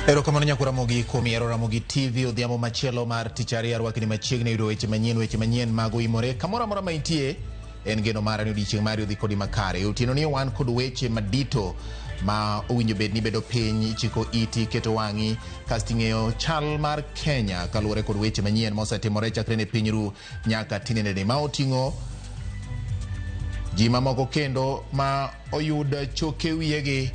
Erokamano nyako Ramogi kuom yiero Ramogi TV odhiambo machielo mar tich ariyo arwakni machiegni yudo weche manyien mag oimore kamoro amora ma intie en geno mara ni odiochieng' mari odhi kodi makare. Otieno ni wan kod weche madito ma owinjo bed ni bedo piny ichiko iti keto wang'i kasto ing'eyo chal mar Kenya kaluwore kod weche manyien mosetimore chakre ne piny ru nyaka tinendeni ma oting'o ji mamoko kendo ma oyud choke wiyegi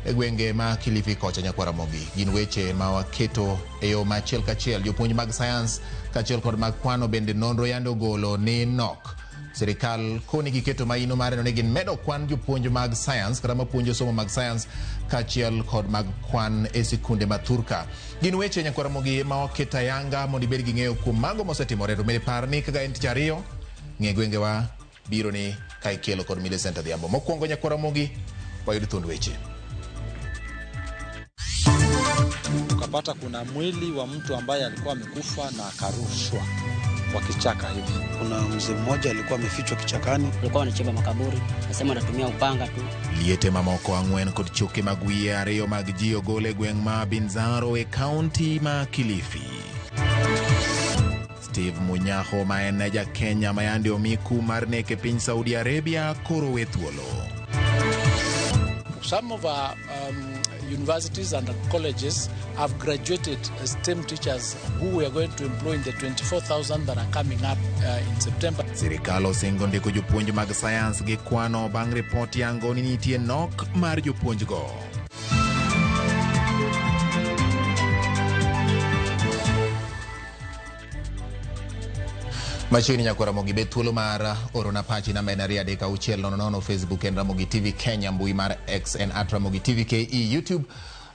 e gwenge ma Kilifi kocha nyakwa Ramogi. Gin weche ma waketo e yo ma achiel kachiel. Jopuonj mag sayans kaachiel kod mag kwano bende nonro yande ogolo ni nok. Sirikal koni giketo maino mar neno ni gin medo kwan jopuonj mag sayans kata mapuonjo somo mag sayans kaachiel kod mag kwan e sikunde ma thurka. Gin weche nyakwa Ramogi ma waketo ayanga mondo ibed gi ng'eyo kuom mago mosetimore. To bende par ni kaka en tich ariyo, ng'e gwengewa biro ni ka ikelo kod Millicent Adhiambo. Mokwongo nyakwa Ramogi, wayud thuond weche. Ukapata kuna mwili wa mtu ambaye alikuwa amekufa na akarushwa kwa kichaka hivi. Kuna mzee mmoja alikuwa amefichwa kichakani. Walikuwa wanachimba makaburi, nasema wanatumia upanga tu. Liete mamoko ang'wen kod choke mag wiye ariyo mag ji ogol e gweng' ma Binzaro e kaunti ma Kilifi. Steve Munyaho ma en ja Kenya ma yande omi kum mar nek e piny Saudi Arabia koro we thuolo. Some of our universities and colleges have graduated STEM teachers who we are going to employ in the 24,000 that are coming up in September. Sirikal osingo ndiko jopuonj mag sayans gi kwano bang' ripot yango ni nitie nok mar jopuonjgo. Machiegni nyakwa Ramogi bed thuolo mar orona pachi namba en 23600 Facebook en Ramogi TV Kenya, mbui mar X en @Ramogi TV KE, YouTube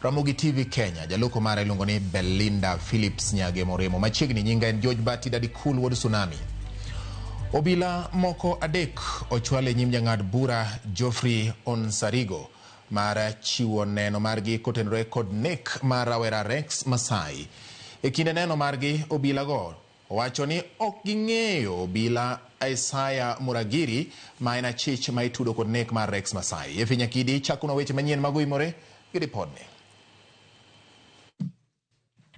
Ramogi TV Kenya. Jaloko mara iluongo ni Belinda Phillips Nyage Moremo. Machiegni nyinga en George Bati Daddy Cool wuod Tsunami. Obila moko adek ochwal e nyim jang'ad bura Geoffrey Onsarigo mar chiwo neno margi kotenore kod nek mar rawera Rex Masai. E kinde neno margi, obilago owacho ni ok ging'eyo obila Isaiah Muragiri ma en achich ma itudo kod nek mar Rex Masai. Efi Nyakidi chakonwa weche manyien mag oimore gi ripodni.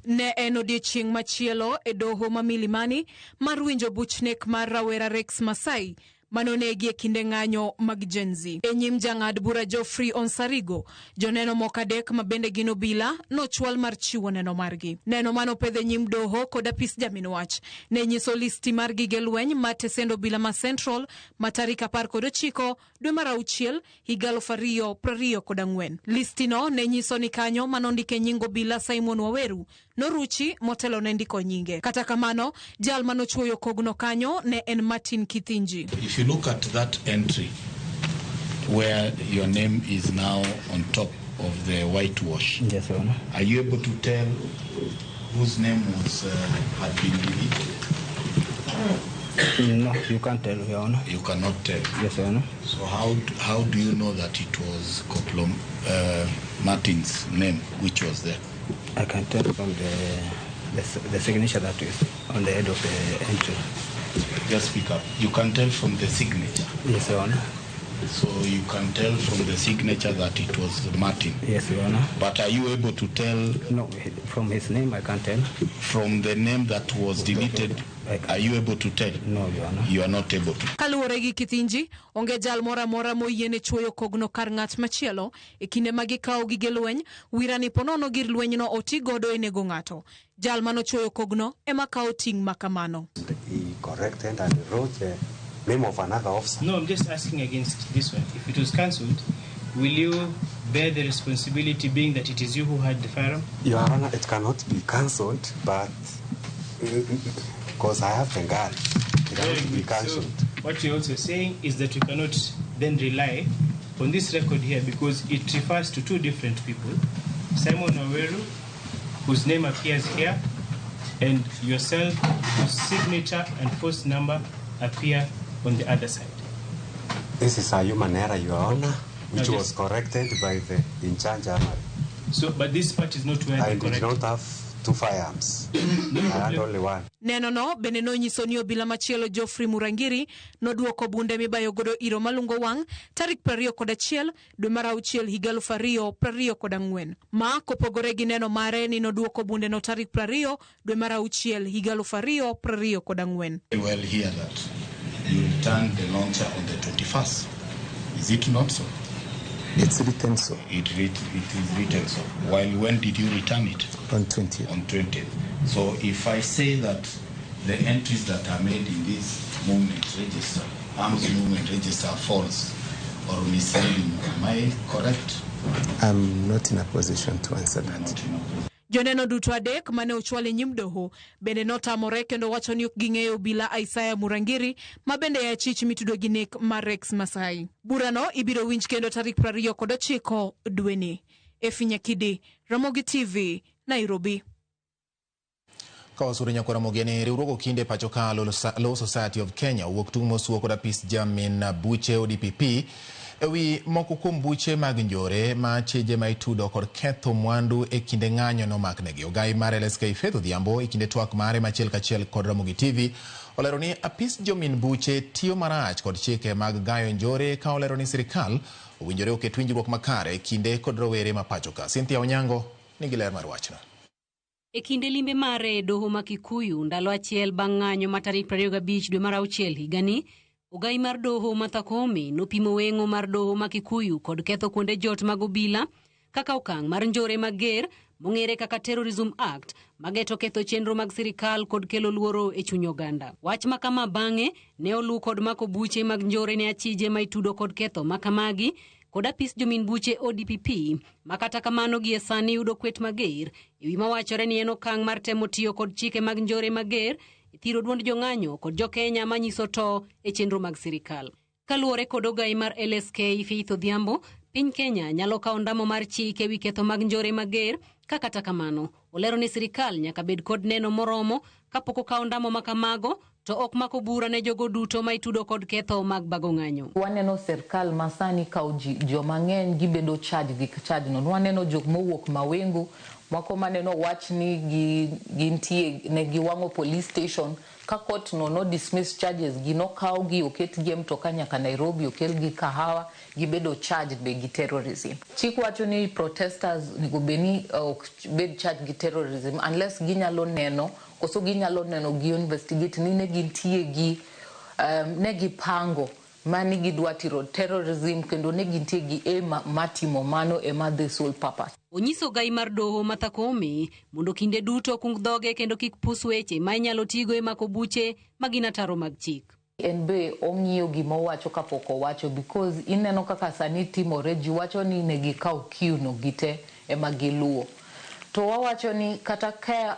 Ne en odiechieng' machielo e doho ma Milimani mar winjo buch nek mar rawera Rex Masai manonegi e kinde ng'anyo mag Gen Z. E nyim jang'ad bura Geoffrey Onsarigo, joneno moko adek ma bende gin obila nochwal mar chiwo neno margi. Neno manopedh e nyim doho kod apis jamin wach ne nyiso listi mar gige lweny ma tesend obila ma Central ma tarik 19 dwe mar auchiel higa 2024. Listino ne nyiso ni kanyo manondike nying obila Simon Waweru noruchi motelo ne ndiko nyinge. Kata kamano, jal manochuoyo kogno kanyo ne en Martin Kithinji. If you look at that entry where your name is now on top of the whitewash, Yes, Your Honor. Are you able to tell whose name was had been deleted? No, you can't tell, Your Honor. You cannot tell. Yes, Your Honor. So how do you know that it was Corporal Martin's name which was there? I can tell from the signature that is on the head of the entry. Just speak up. You can tell from the signature. Yes, Your Honor. So you can tell from the signature that it was Martin. Yes, Your Honor. But are you able to tell? No, from his name I can't tell. From the name that was deleted, are you able to tell? No, Your Honor. You are not able to. Kaluwore gi Kithinji, onge jal moro amora moyiene chuoyo kogno kar ng'at machielo e kinde ma gikawo gige lweny, wira ni ponono gir lwenyno oti godo e nego ng'ato. Jal manochuoyo kogno ema kawo ting' ma kamano. He corrected and wrote the name of another officer. No, I'm just asking against this one. If it was cancelled, will you bear the responsibility being that it is you who had the firearm? Your Honor, it cannot be cancelled, but because I have the gun, it cannot be cancelled. So, what you're also saying is that you cannot then rely on this record here because it refers to two different people, Simon Waweru, whose name appears here, and yourself, whose signature and post number appear on the other side. This is a human error, Your Honor, which No, was corrected by the in charge armory. So, but this part is not where I the did correct. not have two firearms. I had only one. Neno no bende nonyiso ni obila machielo Geoffrey Murangiri noduoko bunde mibayo godo iro malungo wang' tarik 21 dwe mar auchiel higa 2024. Ma kopogore gi neno mare ni noduoko bunde no tarik 20 dwe mar auchiel higa 2024. Very well hear that you returned the launcher on the 21st. Is it not so? It's written so. It is written so. While when did you return it? On 20th. On 20th. So if I say that the entries that are made in this movement register, arms movement register, are false or misleading, am I correct? I'm not in a position to answer that. Joneno duto adek mane ochwal e nyim doho bende notamore kendo wacho ni ok ging'eyo obila Isaiah Murangiri ma bende e achich mitudo gi nek mar Rex Masai. Burano ibiro winj kendo tarik 29 dweni. Efi Nyakidi, Ramogi TV, Nairobi. Ka wasuro nyakwa Ramogi ni riwruog okinde pacho ka Law Society of Kenya owuok tung' mosuo kod apis jamin buche ODPP ewi moko kuom buche mag njore ma chije ma itudo kod ketho mwandu e kinde ng'anyo nomaknegi. Ogai mar LSK Faith Odhiambo e kinde twak mare machiel kachiel kod Ramogi TV olero ni apis jomin buche tiyo marach kod chike mag gayo njore ka olero ni sirikal owinjore oket winjruok makare e kinde kod rowere ma pacho ka. Cynthia Onyango nigi ler mar wachno. E kinde limbe mare e doho ma Kikuyu ndalo achiel bang' ng'anyo ma tarik 25 dwe mar auchiel higani, ogai mar doho Martha Koome nopimo weng'o mar doho ma Kikuyu kod ketho kuonde jot mag obila kaka okang' mar njore mager mong'ere kaka Terrorism Act mageto ketho chenro mag sirikal kod kelo luoro e chuny oganda. Wach ma kama bang'e ne olu kod mako buche mag njore ne achije ma itudo kod ketho makamagi kod apis jomin buche ODPP ma kata kamano gie sani yudo kwet mager ewi mawachore ni en okang' mar temo tiyo kod chike mag njore mager e thiro duond jong'anyo kod jokenya manyiso to e chenro mag sirikal. Kaluwore kod ogai mar LSK Faith Odhiambo, piny Kenya nyalo kawo ndamo mar chik ewi ketho mag njore mager ka kata kamano olero ni sirikal nyaka bed kod neno moromo kapok okawo ndamo makamago to ok mako bura ne jogo duto ma itudo kod ketho mag bago ng'anyo. Waneno sirkal masani kawo ji joma ng'eny gibedo charge gi charge no. Waneno jok mowuok Mawengu, moko maneno wach ni gintie ne giwang'o police station ka court no no dismiss charges gi nokaw gi oket gi e mtoka nyaka Nairobi okel gi Kahawa gibedo charged be gi terrorism. Chik wacho ni protesters onego bed ni ok bed charged gi terrorism unless ginyalo neno koso ginyalo neno gi investigate ni ne gintie gi ne gipango mani gidwa tiro terrorism kendo ne gintie gi aim matimo mano ema the sole purpose. Onyiso ogai mar doho Martha Koome mondo kinde duto kung dhoge kendo kik pus weche ma inyalo tigo e mako buche ma gin ataro mag chik. En be ong'iyo gima owacho kapok owacho because ineno kaka sani timore ji wacho ni ne gikawo queue no gite ema giluwo. To wawacho ni kata ka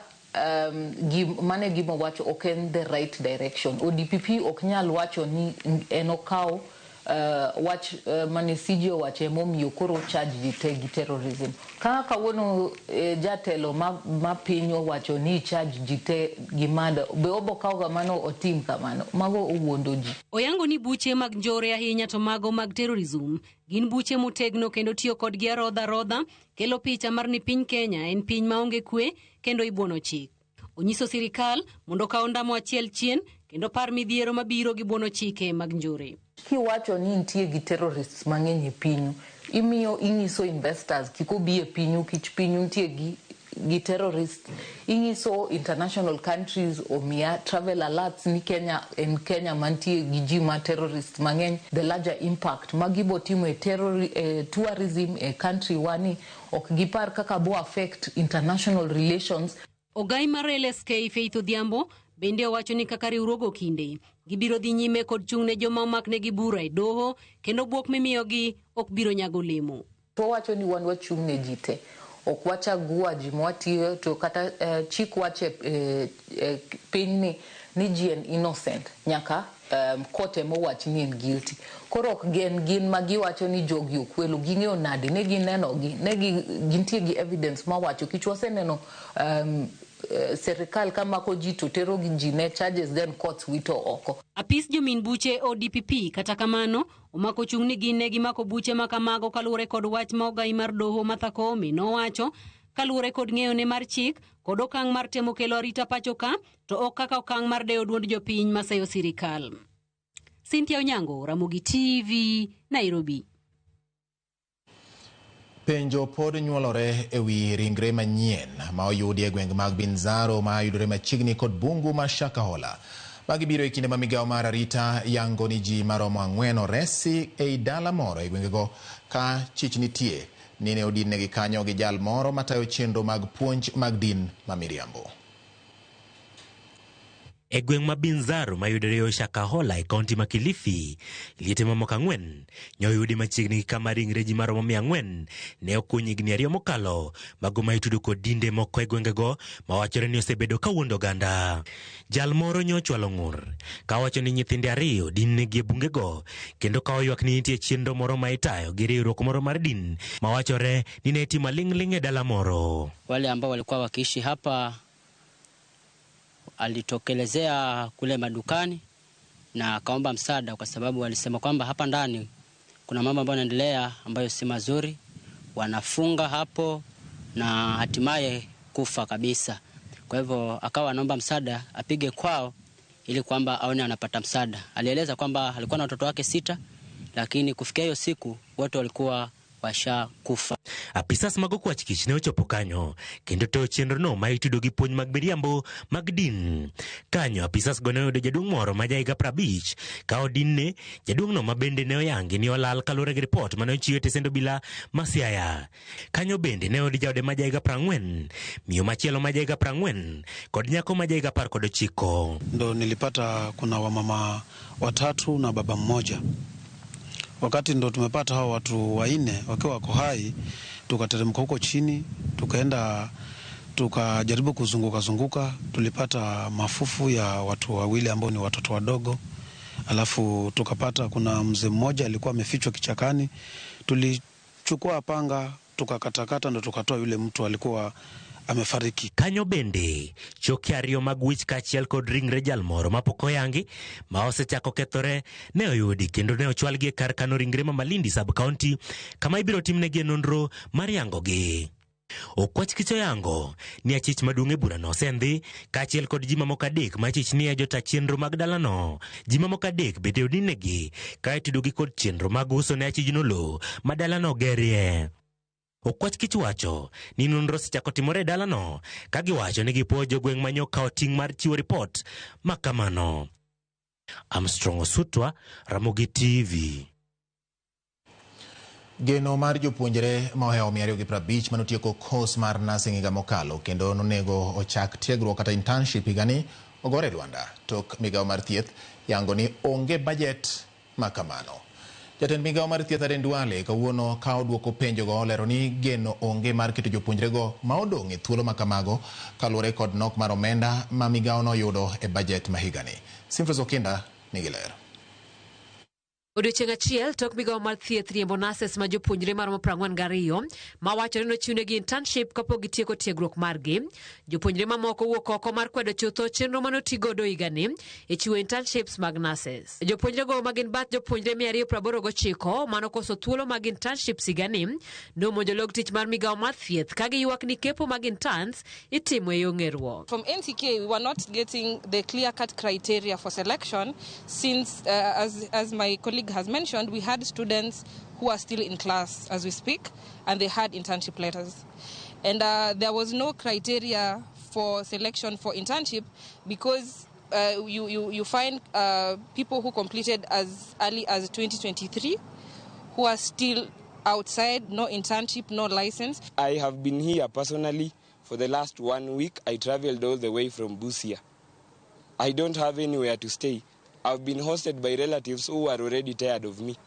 mane gima owacho ok en the right direction. ODPP ok nyal wacho ni en okawo wach mane CJ owacho emomiyo koro charge ji te gi terrorism. Kaka kawuono jatelo ma piny owacho ni charge ji te gi murder, be obo kawo kamano otim kamano? Mago owuondo ji. Oyango ni buche mag njore ahinya to mago mag terrorism gin buche motegno kendo tiyo kodgi arodha arodha kelo picha mar ni piny Kenya en piny maonge kwe kendo ibuono chik. Onyiso sirikal mondo okaw ndamo achiel chien kendo par midhiero mabiro gi buono chike mag njore. Kiwacho ni nitie gi terrorists mang'eny e pinyu, imiyo ing'iso investors kik obi e pinyu kich pinyu nitie gi terrorists. Ing'iso international countries omiya travel alerts ni Kenya en Kenya mantie gi ji ma terrorists mang'eny. The larger impact ma gibo timo e tourism e country wani ok gipar kaka bo affect international relations. Ogai mar LSK Faith Odhiambo bende owacho ni kaka riwruog okinde gibiro dhi nyime kod chung' ne joma omaknegi bura e doho kendo bwok mimiyogi ok biro nyago olemo. To wacho ni wan wachung' ne ji te, ok wachagua ji mwatiyo to kata chik wacho e piny ni ji en innocent nyaka court ema owach ni en guilty. Koro ok gin ma giwacho ni jogi okwelo, ging'eyo nade, ne gineno gi, ne gintie gi evidence mawacho kich waseneno serikal kamako ji to tero gi ji ne charges then courts wito oko. Apis jomin buche ODPP kata kamano omako chung' ni gin ne gimako buche makamago kaluwore kod wach ma ogai mar doho Martha Koome nowacho kaluwore kod ng'eyone mar chik kod okang' mar temo kelo arita pacho ka to ok kaka okang' mar dewo duond jopiny maseyo sirikal. Cynthia Onyango, Ramogi TV, Nairobi. Penjo pod nyuolore e wi ringre manyien ma oyudi e gwenge mag Binzaro ma yudore machiegni kod bungu ma Shakahola. Magi biro e kinde ma migawo mar arita yango ni ji maromo 4 oresi ei dala moro e gwengego ka chich nitie ni ne odinnegi kanyo gi jal moro matayo chenro mag puonj mag din ma miriambo. E gweng' ma Binzaro mayudore yo Shakahola e kaunti ma Kilifi, liete mamoko 4 ne oyudi machiegni gi kama ringre ji maromo 400 ne okuny higni 2 mokalo, mago ma itudo kod dinde moko e gwengego mawachore ni osebedo ka wuondo oganda. Jal moro nyo ochwalo ng'ur kawacho ni nyithinde 2 dinnegi e bungego kendo ka oywak ni nitie chenro moro ma itayo gi riwruok moro mar din mawachore ni ne itimo ling'ling' e dala moro. Wale ambao walikuwa wakiishi hapa alitokelezea kule madukani na akaomba msaada, kwa sababu walisema kwamba hapa ndani kuna mambo ambayo yanaendelea ambayo si mazuri, wanafunga hapo na hatimaye kufa kabisa. Kwa hivyo akawa anaomba msaada apige kwao ili kwamba aone anapata msaada. Alieleza kwamba alikuwa na watoto wake 6, lakini kufikia hiyo siku wote walikuwa washakufa. Apisas mag okwach kich ne ochopo kanyo kendo toyo chenrono ma itudo gi puonj mag miriambo mag din. Kanyo apisas go ne oyudo jaduong' moro ma jahiga 50 ka odinne jaduong'no ma bende ne oyangi ni olal kaluwore gi ripot mane ochiw e tesend obila ma Siaya. Kanyo bende ne oyud jaode ma jahiga 40, miyo machielo ma jahiga 40 kod nyako ma jahiga 19. Ndo nilipata kuna wamama 3 na baba mmoja. Wakati ndo tumepata hao watu 4 wakiwa wako hai, tukateremka huko chini, tukaenda tukajaribu kuzunguka zunguka, tulipata mafufu ya watu 2 ambao ni watoto wadogo. Alafu tukapata kuna mzee mmoja alikuwa amefichwa kichakani, tulichukua panga tukakatakata ndo tukatoa yule mtu alikuwa amefariki. Kanyo bende choke 2 mag wich kaachiel kod ringre jal moro mapok oyangi ma osechako kethore ne oyudi kendo ne ochwalgi e kar kano ringre ma Malindi sub county kama ibiro timnegi nonro mar yangogi. Okwach kich oyango ni achich maduong' e burano osendhi kaachiel kod ji mamoko 3 ma achich ni e jota chenro mag dalano. Ji mamoko 3 bende odinnegi ka itudogi kod chenro mag uso ne achijno lowo ma dalano ogerie. Okwach kich wacho ni nonro osechako timore e dalano ka giwacho ni gipuoyo jogweng' ma nyokawo ting' mar chiwo ripot ma kamano. Armstrong Osutwa, Ramogi TV. Geno mar jopuonjre ma ohewo 250 manotieko kos mar nursing higa mokalo kendo nonego ochak tiegruok kata internship higani ogore e lwanda tok migawo mar thieth yango ni onge bajet ma kamano. Jatend migawo mar thieth Aden Duale kawuono ka oduoko penjogo olero ni geno onge mar keto jopuonjrego ma odong' e thuolo ma kamago kaluwore kod nok mar omenda ma migawo noyudo e bajet ma higani. Simfros Okinda nigi ler. Odiochieng' achiel tok migawo mar thieth riembo nurses ma jopuonjre maromo 42 ma wachore ni nochiwnegi internship kapok gitieko tiegruok margi. Jopuonjre mamoko wuok oko mar kwedo chutho chenro mane otigodo higani e chiwo internships mag nurses. Jopuonjrego ma gin bath jopuonjre 289 manokoso thuolo mag internships higani nomonjo log tich mar migawo mar thieth ka giywak ni kepo mag interns itimo e yo ng'eruok. From NTK, we were not getting the clear-cut criteria for selection since, as my colleague has mentioned, we had students who are still in class as we speak, and they had internship letters. And there was no criteria for selection for internship because you find people who completed as early as 2023 who are still outside, no internship, no license. I have been here personally for the last 1 week. I traveled all the way from Busia. I don't have anywhere to stay. I've been hosted by relatives who are already tired of me,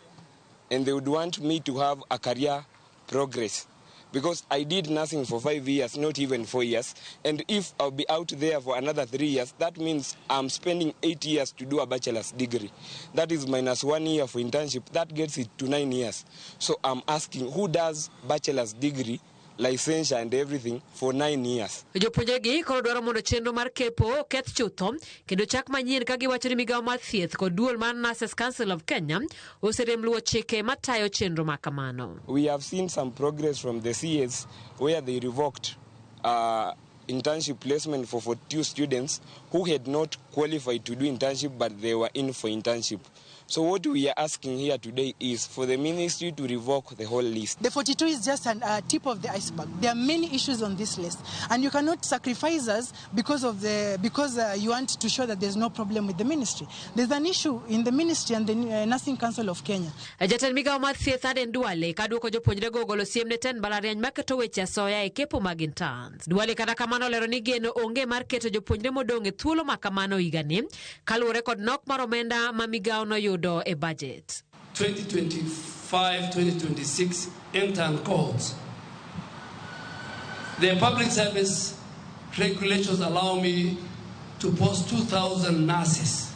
and they would want me to have a career progress because I did nursing for 5 years, not even 4 years, and if I'll be out there for another 3 years, that means I'm spending 8 years to do a bachelor's degree. That is minus 1 year for internship. That gets it to 9 years. So I'm asking, who does bachelor's degree, licensure and everything for 9 years? Jopuonjregi koro dwaro mondo chenro mar kepo oketh chutho kendo chak manyien ka giwacho ni migawo mar thieth kod duol mar Nurses Council of Kenya oserem luwo chike matayo chenro ma kamano. We have seen some progress from the CS where they revoked internship placement for 42 students who had not qualified to do internship, but they were in for internship. So what we are asking here today is for the ministry to revoke the whole list. The 42 is just a tip of the iceberg. There are many issues on this list, and you cannot sacrifice us because you want to show that there's no problem with the ministry. There's an issue in the ministry and the Nursing Council of Kenya. Jatend migawo mar thieth Aden Duale kaduoko jopuonjrego ogolo siem ne tend mbalariany maketo weche asoya e kepo mag interns. Duale kata kamano olero ni geno onge mar keto jopuonjre modong' e thuolo ma kamano higani kaluwore kod nok mar omenda ma migawo noyudo e budget. 2025-2026 intern cohorts. The public service regulations allow me to post 2,000 nurses.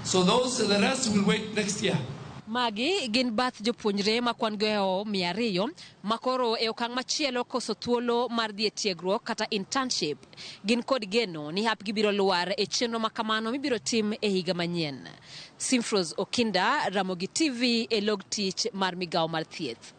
So the rest will wait next year. Magi gin bath jopuonjre ma kwan gohewo 200 makoro e okang' machielo koso thuolo mar dhi e tiegruok kata internship. Gin kod geno ni hapgi biro lwar e chenro ma kamano mibiro tim e higa manyien. Simfros Okinda, Ramogi TV e log tich mar migawo mar thieth.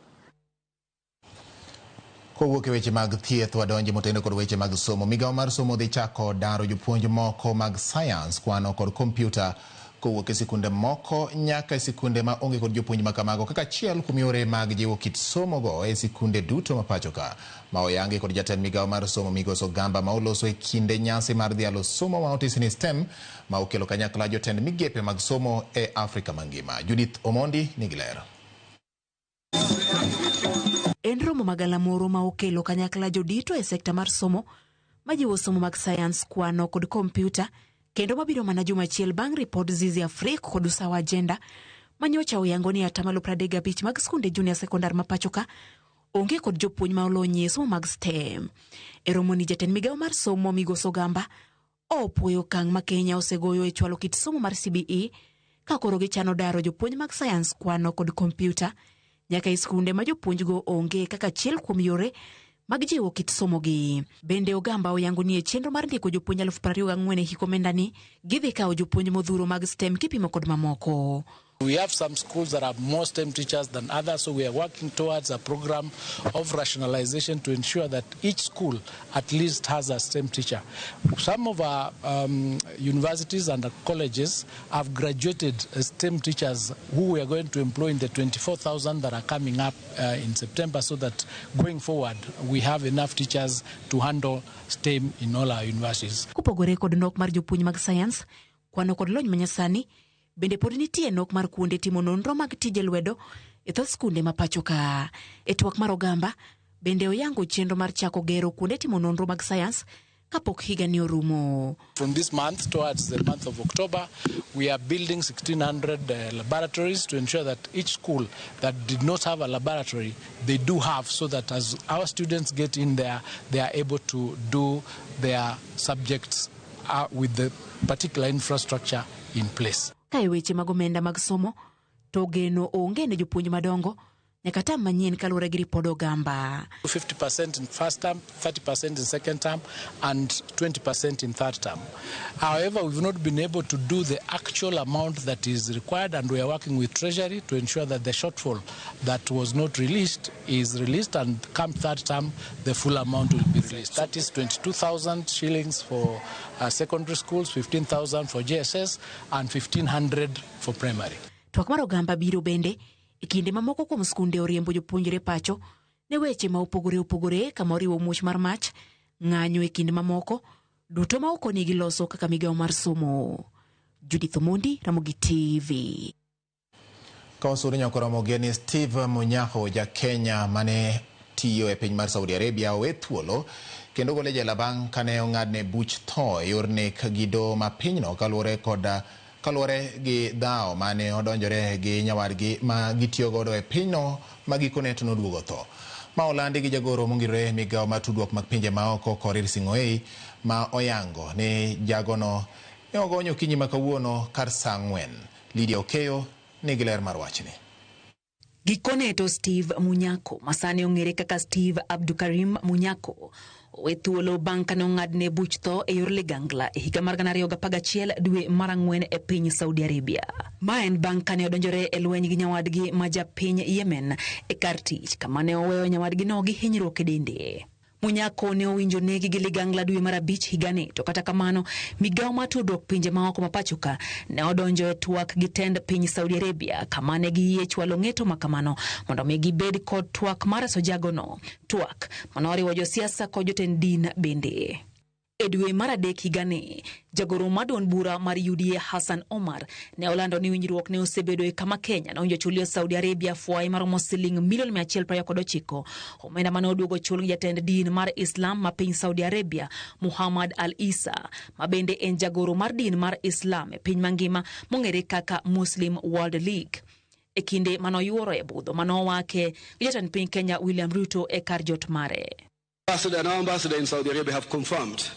Kowuok e weche mag thieth wadonje motendo kod weche mag somo. Migawo mar somo dhi chako daro jopuonj moko mag science, kwano kod kompyuta kowuok e sikunde moko nyaka e sikunde ma onge kod jopuonj makamago kaka achiel kuom yore mag jiwo kit somo go e sikunde duto ma pacho ka. Ma oyangi kod jatend migawo mar somo Migosi Ogamba ma oloso e kinde nyasi mar dhialo somo ma otisi ni STEM ma okelo kanyakla jotend migepe mag somo e Afrika mangima. Judith Omondi nigi ler. En romo magalamoro ma okelo kanyakla jodito e sekta mar somo majiwo somo mag sayans, kwano kod kompyuta kendo mabiro mana juma achiel bang' ripod Zizi Afrique kod Usawa Agenda manyocha oyango ni 35% mag skunde junior secondary ma pacho ka onge kod jopuonj ma olony e somo mag STEM. E romo ni jatend migawo mar somo Migosi Ogamba opuoyo okang' ma Kenya osegoyo e chwalo kit somo mar CBE ka koro gichano daro jopuonj mag sayans, kwano kod kompyuta nyaka e skunde ma jopuonjgo onge kaka achiel kuom yore mag jiwo kit somogi. Bende Ogamba oyango ni e chenro mar ndiko jopuonj 24,000 e hik omenda ni gidhi kawo jopuonj modhuro mag STEM kipimo kod mamoko. We have some schools that have more STEM teachers than others, so we are working towards a program of rationalization to ensure that each school at least has a STEM teacher. Some of our universities and colleges have graduated STEM teachers who we are going to employ in the 24,000 that are coming up in September, so that going forward we have enough teachers to handle STEM in all our universities. Kopogore kod nok mar jopuonj mag science, kwano kod lony manyasani, bende pod nitie nok mar kuonde timo nonro mag tije lwedo e thoth skunde ma pacho ka. E twak mar Ogamba, bende oyango chenro mar chako gero kuonde timo nonro mag science kapok higani orumo. From this month towards the month of October, we are building 1,600 laboratories to ensure that each school that did not have a laboratory, they do have, so that as our students get in there, they are able to do their subjects with the particular infrastructure in place. Ka e weche mag omenda mag somo, to geno onge ne jopuonj madongo nyaka tam manyien kaluwore gi ripod Ogamba. 50% in first term, 30% in second term, and 20% in third term. However, we've not been able to do the actual amount that is required, and we are working with Treasury to ensure that the shortfall that was not released is released, and come third term, the full amount will be released. That is 22,000 shillings for secondary schools, 15,000 for JSS, and 1,500 for primary. Twak mar Ogamba biro bende e kinde mamoko kuom skunde oriembo jopuonjre pacho ne weche ma opogore opogore kama oriwo muoch mar mach, ng'anyo e kinde mamoko duto ma ok onigi loso kaka migawo mar somo. Judith Omondi, Ramogi TV. Ka wasuri nyako Ramogi ni Steve Munyaho ja Kenya mane tiyo e piny mar Saudi Arabia owe thuolo kendo gole jela bang' kane ong'adne buch tho e yor nek gi doho ma pinyno kaluwore gi dhawo mane odonjore gi nyawadgi ma gitiyo godo e pinyno ma gikone to noduogo tho. Ma olandi gi jagoro mongirore migawo mar tudruok mag pinje maoko Korir Sing'oei ma oyango ni jagono ne ogonyo okinyi ma kawuono kar saa 4. Lydia Okeyo nigi ler mar wachni. Gikone to Steve Munyako masani ong'ere kaka Steve Abdukarim Munyako owe thuolo bang' kane ong'adne buch tho e yor ligangla e higa mar 2011 dwe mar 4 e piny Saudi Arabia. Ma en bang' kane odonjore e lweny gi nyawadgi ma japiny Yemen e kar tich kama ne oweyo nyawadgino gi hinyruok e dende. Munyako ne owinjo negi gi ligangla dwe mar 5 higani, to kata kamano migawo mar tudruok pinje maoko ma pacho ka ne odonjo e twak gi tend piny Saudi Arabia kama ne giyie chwalo ng'eto ma kamano mondo mi gibed kod twak mar reso jagono, twak manoriwo josiasa kod jotend din bende. E dwe mar 3 higani, jagoro mar duond bura mar UDA Hassan Omar ne olando ni winjruok ne osebedo e kama Kenya nowinjo chulio Saudi Arabia fwai maromo siling milion 129, omenda mane oduogo chul gi jatend din mar Islam ma piny Saudi Arabia Muhammad Al-Isa, ma bende en jagoro mar din mar Islam e piny mangima mong'ere kaka Muslim World League. E kinde manoyuoro e budho manowake gi jatend piny Kenya William Ruto e kar jot mare. Ambassador and our ambassador in Saudi Arabia have confirmed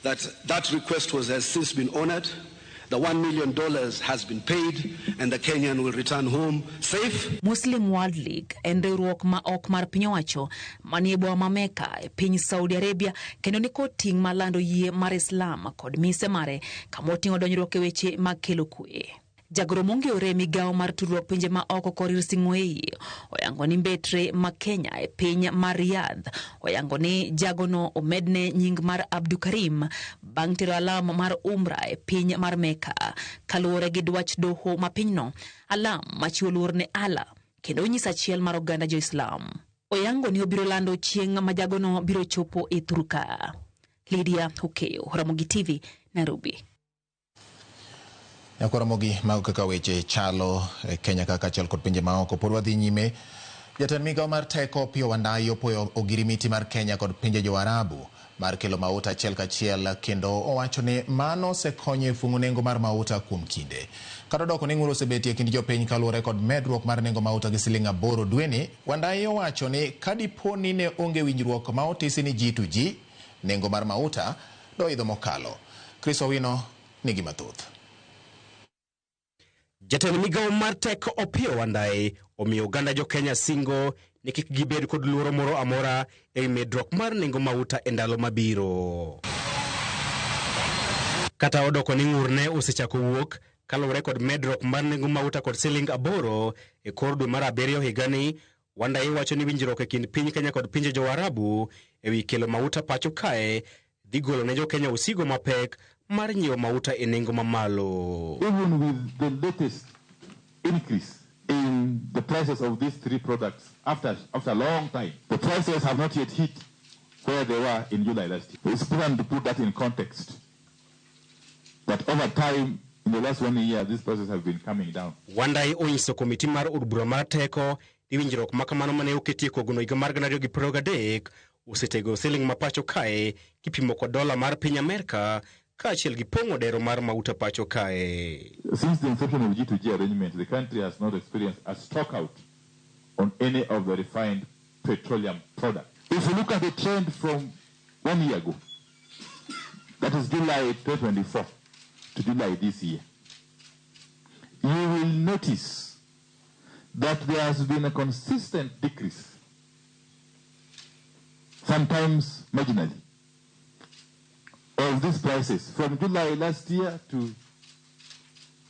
that that request has since been honored. The $1 million has been paid and the Kenyan will return home safe. Muslim World League en riwruok ma ok mar piny owacho manie boma ma Mecca e piny Saudi Arabia kendo nikod ting' mar lando yie mar Islam kod mise mare kama oting'o donjruok e weche mag kelo kwe. Jagoro mong'ere migawo mar tudruok pinje ma oko Korir Sing'oei oyango ni mbetre ma Kenya e piny mar Riyadh oyango ni jagono omedne nying mar Abdukarim bang' tero alam mar Umra e piny mar Mecca kaluwore gi dwach doho ma pinyno, alam machiwo luor ne Allah kendo onyiso achiel mar oganda jo-Islam. Oyango ni obiro lando chieng' ma jagono biro chopo e Thurka. Lydia Okeyo, Ramogi TV, Nairobi. Nyakwaramogi mago kaka weche chalo e Kenya kaka achiel kod pinje maoko. Pod wadhi nyime. Jatend migawo mar teko Opiyo Wandayi opoyo ogirimiti mar Kenya kod pinje jo-Arabu mar kelo mauta achiel kachiel kendo owacho ni mano osekonyo e fung'o nengo mar mauta kuom kinde. Kata odoko ni ng'ur osebetie e kind jopiny kaluwore kod medruok mar nengo mauta gi siling 8 dweni, Wandayi owacho ni kadipo ni ne onge winjruok ma otisi ni G2G, nengo mar mauta doidho mokalo. Chris Owino nigi mathoth. Jatend migawo mar teko Opiyo Wandayi omiyo oganda jo Kenya singo ni kik gibed kod luoro moro amora ewi medruok mar nengo mauta e ndalo mabiro. Kata odoko ni ng'ur ne osechako wuok kaluwore kod medruok mar nengo mauta kod siling 8 e kor dwe mar 7 higani, Wandayi wacho ni winjruok e kind piny Kenya kod pinje jo-Arabu ewi kelo mauta pacho kae dhi golo ne jo Kenya osigo mapek mar nyiewo mauta e nengo mamalo. Even with the latest increase in the prices of these three products after a long time, the prices have not yet hit where they were in July last year. It's important to put that in context, that over time, in the last 1 year, these prices have been coming down. Wandayi onyiso komiti mar od bura mar teko ni winjruok ma kamano mane oketie kogno higa mar 2023 osetego siling ma pacho kae kipimo kod dola mar piny Amerka kaachiel gi pong'o dero mar mauta pacho kae. Since the inception of G2G arrangement, the country has not experienced a stock out on any of the refined petroleum products. If you look at the trend from 1 year ago, that is July 2024 to July this year, you will notice that there has been a consistent decrease, sometimes marginally, of these prices from July last year to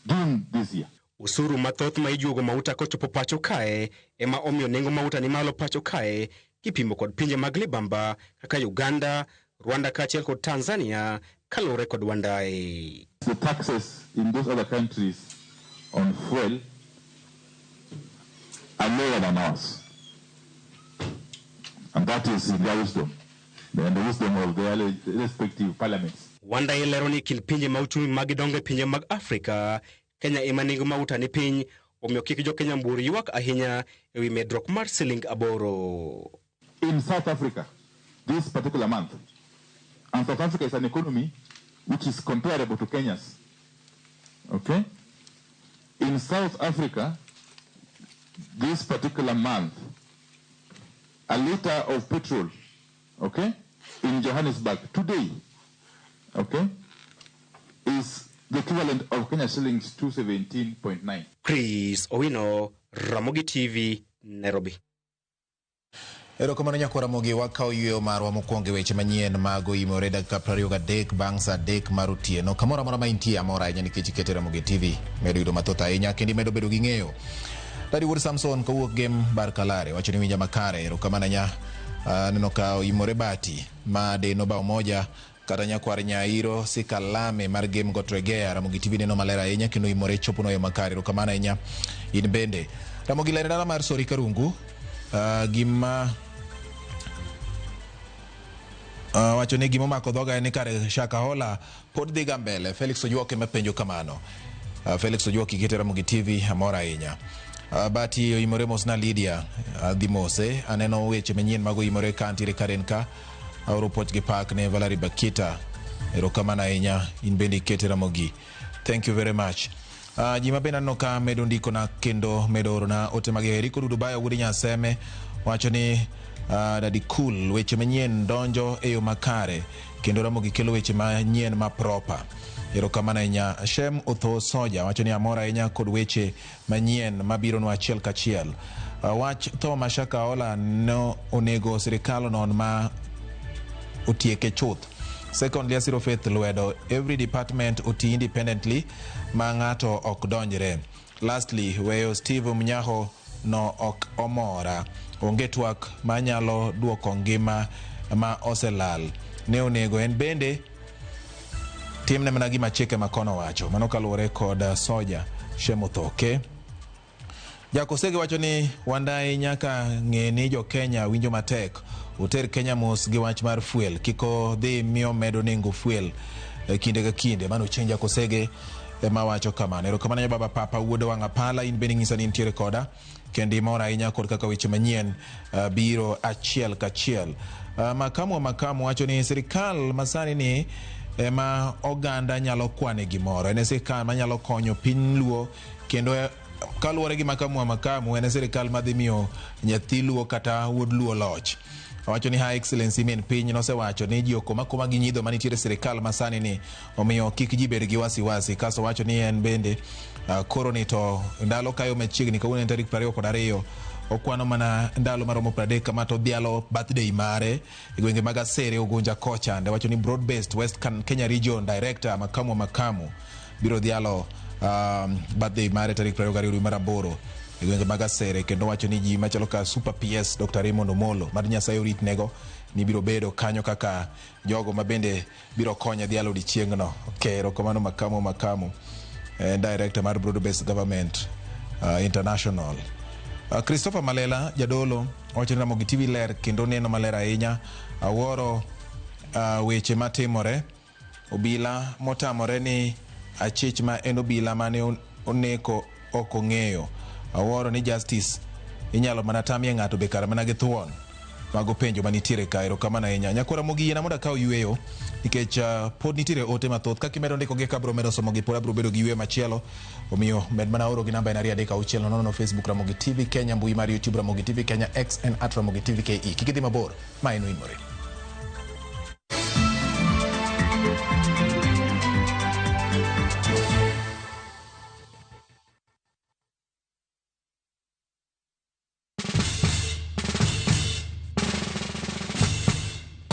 June this year. Osuru mathoth ma ijuogo mauta kochopo pacho kae ema omiyo nengo mauta ni malo pacho kae kipimo kod pinje mag libamba kaka Uganda, Rwanda kaachiel kod Tanzania kaluwore kod Wandayi. The taxes in those other countries on fuel are lower than ours. And that is in their wisdom, and the wisdom of their respective parliaments. Wandayi lero ni kind pinje ma uchumi magidongo e pinje mag Afrika, Kenya ema nengo mauta ni piny, omiyo kik jo Kenya mbur ywak ahinya ewi medruok mar siling 8. In South Africa, this particular month, and South Africa is an economy which is comparable to Kenya's. Okay? In South Africa, this particular month, a liter of petrol, okay, in Johannesburg today, okay, is the equivalent of Kenya shillings 217.9. Chris Owino, Ramogi TV, Nairobi. Erokamano nyakwa Ramogi, wakawo yweyo marwa mokwongo e weche manyien mag oimore dakika 23 bang' saa 3 mar otieno. Kamoro amora ma intie amor ahinya nikech ikete Ramogi TV. Medo yudo mathoth ahinya kendo imedo bedo gi ng'eyo. Dadi Wuod Samson kowuok Gem Bar Kalare wacho ni winja makare. Erokamano ahinya. Aneno ka oimore bati ma deno bao moja kata nyakwar Nyairo Sikalame mar Game Gotregea. Ramogi TV neno maler ahinya kendo oimore chopo no yo makare. Erokamano ahinya in bende. Ramogi ler dala mar Sori Karungu. Gima wacho ni gima omako dhoga en ni kare Shakahola pod dhiga mbele. Felix Ojuok ema penjo kamano. Felix Ojuok ikete Ramogi TV amor ahinya. Bati oimore mos na Lydia adhi mose. Aneno weche manyien mag oimore ka antiere karen ka. Aoro puoch gi pak ne Valerie Bakita. Erokamano ahinya in bende ikete Ramogi. Thank you very much. Ji ma bende aneno ka medo ndikona kendo medo orona ote mag Eriko Dudubayo wuod Nyaseme wacho ni Daddy Cool weche manyien donjo e yo makare kendo Ramogi kelo weche manyien ma proper. Erokamano ahinya. Shem Otho Soja wacho ni amor ahinya kod weche manyien mabironwa achiel kachiel. Wach tho ma Shakahola no onego sirikal onon ma otieke chuth. Secondly, asiro Faith lwedo every department oti independently ma ng'ato ok donjre. Lastly, weyo Steve Mnyaho no ok omora. Onge twak manyalo duoko ngima ma oselal. Ne onego en bende timne mana gima chike makono wacho. Mano kaluwore kod Soja Shemothoke. Jakosege wacho ni Wandai nyaka ng'e ni jo Kenya winjo matek. Oter Kenya mos gi wach mar fuel. Kik odhi miyo medo nengo fuel kinde ka kinde. Mano Chieng' Jakosege ema wacho kamano. Erokamano baba Papa wuod wang' apala in bende ng'isa ni intiere koda. Kendo imor ahinya kod kaka weche manyien biro achiel kachiel. Makamu wa makamu wacho ni sirikal masani ni ema oganda nyalo kwane gimoro. En e sirikal manyalo konyo piny Luo kendo kaluwore gi makamu wa makamu en e sirikal madhi miyo nyathi Luo kata wuod Luo loch. Owacho ni High Excellency min piny nosewacho ni ji okoma koma gi nyidho manitiere sirikal masani ni omiyo kik ji bed gi wasiwasi. Kasto owacho ni en bende koro ni to ndalo kayo machiegni kawuono en tarik 22 okwano mana ndalo maromo 30 kama to odhialo birthday mare e gwenge mag Asere Ugunja kocha. Wacho ni broad based West Kenya Region Director Makamu Makamu biro dhialo birthday mare tarik 22 dwe mar aboro e gwenge mag Asere kendo wacho ni ji machalo ka Super PS Dr. Raymond Omolo mar Nyasaye oritnego ni biro bedo kanyo kaka jogo ma bende biro konyo dhialo odiechieng'no. Okay, erokamano Makamu Makamu, Director mar Broad Based Government International. Christopher Malela jadolo wacho ni Ramogi TV ler kendo neno maler ahinya. Awuoro weche matimore. Obila motamore ni achich ma en obila mane oneko ok ong'eyo. Awuoro ni justice inyalo mana tamie ng'ato be kar mana gi thuon. Mago penjo manitiere ka. Erokamano ahinya. Nyakwar Ramogi yiena mondo akaw yweyo nikech pod nitiere ote mathoth. Kaka imedo ndikogi ka abiro medo somogi pod abiro bedo gi yweyo machielo. Omiyo med mana oro gi namba en 236 00 Facebook Ramogi TV Kenya, mbui mar YouTube Ramogi TV Kenya, X en @Ramogi TV KE. Kik idhi mabor, ma en Oimore.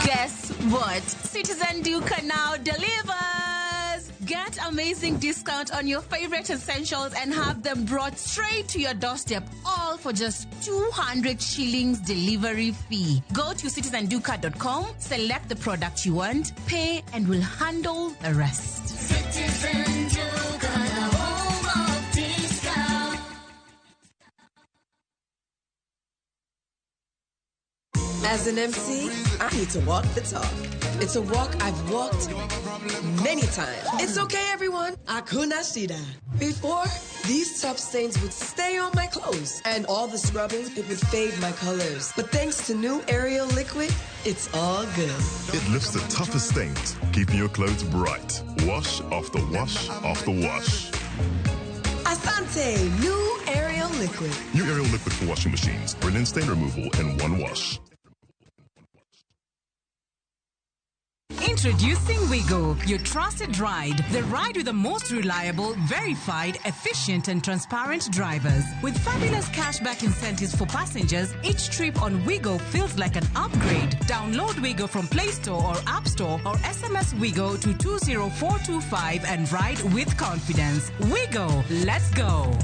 Guess what? Citizen Duka now delivers! Get amazing discount on your favorite essentials and have them brought straight to your doorstep, all for just 200 shillings delivery fee. Go to citizenduka.com, select the product you want, pay, and we'll handle the rest. Citizen Duka, the home of discount. As an MC, I need to walk the talk. It's a walk I've walked many times. It's okay, everyone. Hakuna shida. Before, these tough stains would stay on my clothes, and all the scrubbing, it would fade my colors. But thanks to new Ariel liquid, it's all good. It lifts the toughest stains, keeping your clothes bright. Wash after wash after wash. Asante, new Ariel liquid. New Ariel liquid for washing machines. Brilliant stain removal in one wash. Introducing Wigo, your trusted ride. The ride with the most reliable, verified, efficient, and transparent drivers. With fabulous cashback incentives for passengers, each trip on Wigo feels like an upgrade. Download Wigo from Play Store or App Store or SMS Wigo to 20425 and ride with confidence. Wigo, let's go.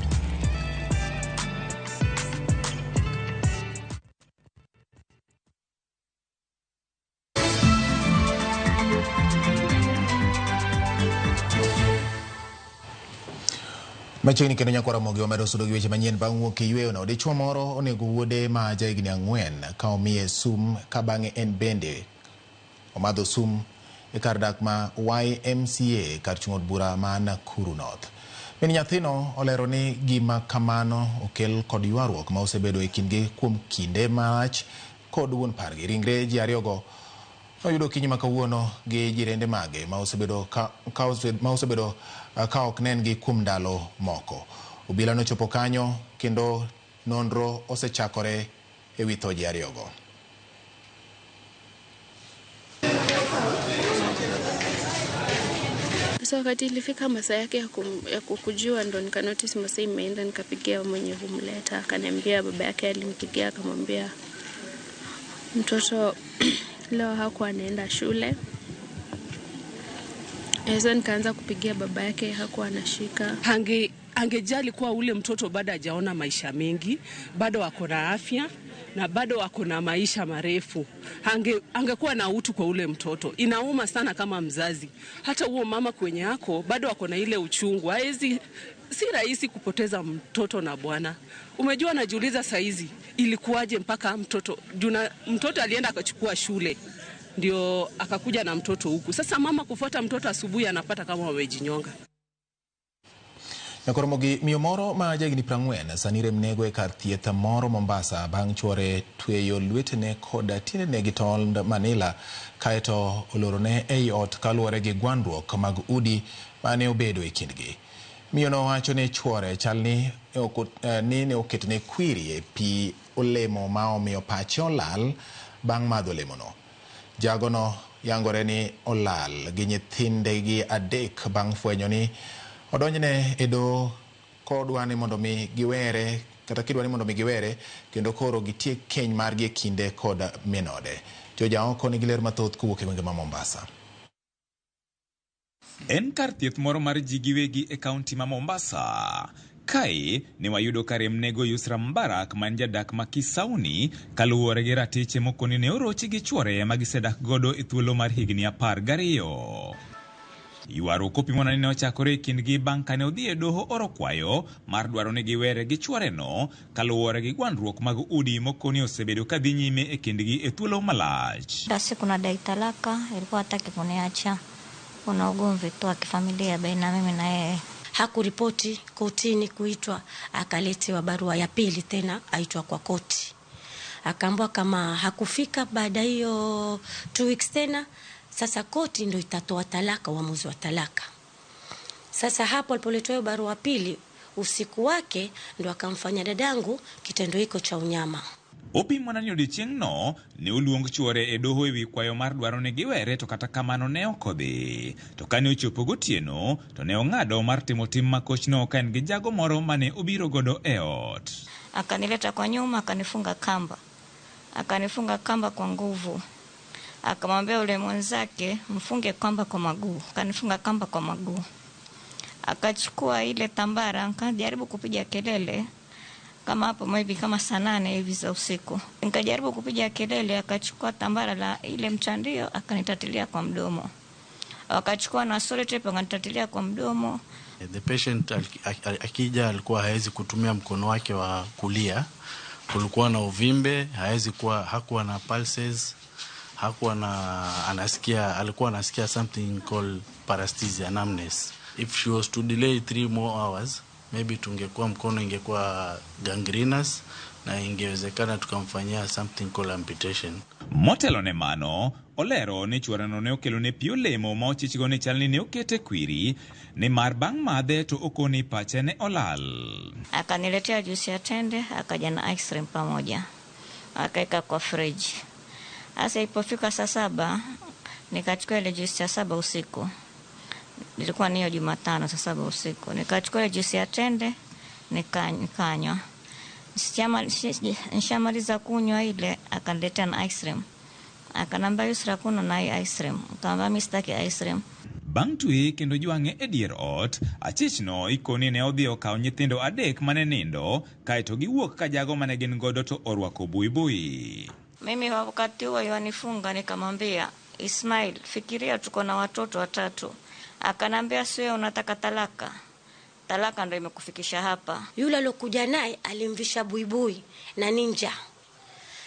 Machiegni kendo nyakwara Ramogi wamedo sudo gi weche manyien bang' wuok e yweyono. Dichuo moro onego wuode ma jahigni 4 ka omiye sum ka bang'e en bende omadho sum e kar dak ma YMCA kar chung' od bura ma Nakuru North. Min nyathino olero ni gima kamano okel kod ywaruok ma osebedo e kindgi kuom kinde malach kod wuon pargi. Ringre ji ariyogo noyudo okinyi ma kawuono gi jirende mage ma osebedo ka ok nen-gi kuom ndalo moko. Obila nochopo kanyo kendo nonro osechakore e wi tho ji ariyogo. Sasa wakati ilifika masaa yake ya kukujiwa ndo nika notice masaa imeenda, nikapigia mwenye kumleta, akaniambia baba yake alimpigia akamwambia mtoto leo hakuwa anaenda shule. Sasa nikaanza kupigia baba yake, hakuwa anashika. Angejali kuwa ule mtoto bado hajaona maisha mengi, bado ako na afya na bado ako na maisha marefu. Angekuwa na utu kwa ule mtoto. Inauma sana kama mzazi. Hata huo mama kwenye yako bado ako na ile uchungu. Haezi, si rahisi kupoteza mtoto na bwana. Umejua, najiuliza saizi ilikuwaje mpaka mtoto juna, mtoto alienda akachukua shule ndio akakuja na mtoto huku. Sasa mama kufuata mtoto asubuhi anapata kama wamejinyonga. Nyakoromogi miyo moro ma jahigni 40 sani rem nego e kar thieth moro Mombasa bang' chuore tweyo lwetene kod tiendene gi tond manila kaeto olorone ei ot kaluwore gi gwandruok mag udi mane obedo e kindgi. Miyo no wacho ni chuore chal ni ne oketne kwiri e pi olemo ma omiyo pache olal bang' madho olemono. Jagono yangore ni olal gi nyithindegi 3 bang' fwenyo ni odonjne e doho kodwa ni mondo mi giwere kata kidwa ni mondo mi giwere kendo koro gitiek keny margi e kinde kod min ode. Jojaoko nigi ler mathoth kowuok e gwenge ma Mombasa. En kar thieth moro mar ji giwegi e kaunti ma Mombasa. Kae ne wayudo ka rem nego Yusra Mbarak man jadak ma Kisauni kaluwore gi ratiche mokoni ne orochi gi chuore ma gisedak godo e thuolo mar higni 12. Ywaruok opimona ni ne ochakore e kindgi bang' kane odhi e doho oro kwayo mar dwaro ni giwere gi chuoreno kaluwore gi gwandruok mag udi mokoni osebedo ka dhi nyime e kindgi e thuolo malach. Siku nadai talaka, ilikuwa hataki kuniacha. Kuna ugomvi tu wa kifamilia baina mimi na yeye. Hakuripoti kotini kuitwa, akaletewa barua ya pili tena aitwa kwa koti. Akaambiwa kama hakufika baada hiyo 2 weeks tena, sasa koti ndio itatoa talaka, uamuzi wa talaka. Sasa hapo alipoletewa barua pili, usiku wake ndo akamfanya dadangu kitendo hiko cha unyama. Opimona ni odiechieng'no ne oluong chuore e doho ewi kwayo mar dwaro ni giwere to kata kamano ne ok odhi. To kane ochopo gotieno to ne ong'ado mar timo tim makochno ka en gi jago moro mane obiro godo e ot. Akanileta kwa nyuma, akanifunga kamba. Akanifunga kamba kwa nguvu. Akamwambia ule mwenzake mfunge kamba kwa maguu. Akanifunga kamba kwa maguu. Akachukua ile tambara, akajaribu kupiga kelele. Kama hapo maybe kama saa 8 hivi za usiku. Nikajaribu kupiga kelele, akachukua tambara la ile mtandio akanitatilia kwa mdomo. Wakachukua na sellotape akanitatilia kwa mdomo. The patient akija alikuwa haezi kutumia mkono wake wa kulia. Kulikuwa na uvimbe, haezi kuwa, hakuwa na pulses, hakuwa na anasikia, alikuwa anasikia something called paresthesia, numbness. If she was to delay 3 more hours, maybe tungekuwa mkono ingekuwa gangrenous na ingewezekana tukamfanyia something called amputation. Motelo ne mano, olero ni chuoreno ne okelone pi olemo ma ochichgo ni chalni ne okete kwiri nimar bang' madhe to okoni pache ne olal. Akaniletea juisi ya tende, akaja na ice cream pamoja. Akaeka kwa fridge. Sasa ilipofika saa 7, nikachukua ile juisi ya 7 usiku. Nilikuwa niyo Jumatano saa 7 usiku. Nikachukua ile juisi ya tende, nikanywa. Nishamaliza kunywa ile, akaniletea na ice cream. Akanambia Yusra kunywa na hii ice cream. Nikamwambia mimi sitaki ice cream. Bang' twe kendo jwang'e e dier ot, achichno ikoni ne odhi okawo nyithindo 3 mane nindo, kaeto giwuok ka jago mane gin godo to orwako buibui. Mimi wakati huo yanifunga, nikamwambia Ismail, fikiria tuko na watoto 3. Akanambia sio, unataka talaka. Talaka ndo imekufikisha hapa. Yule alokuja naye alimvisha buibui na ninja.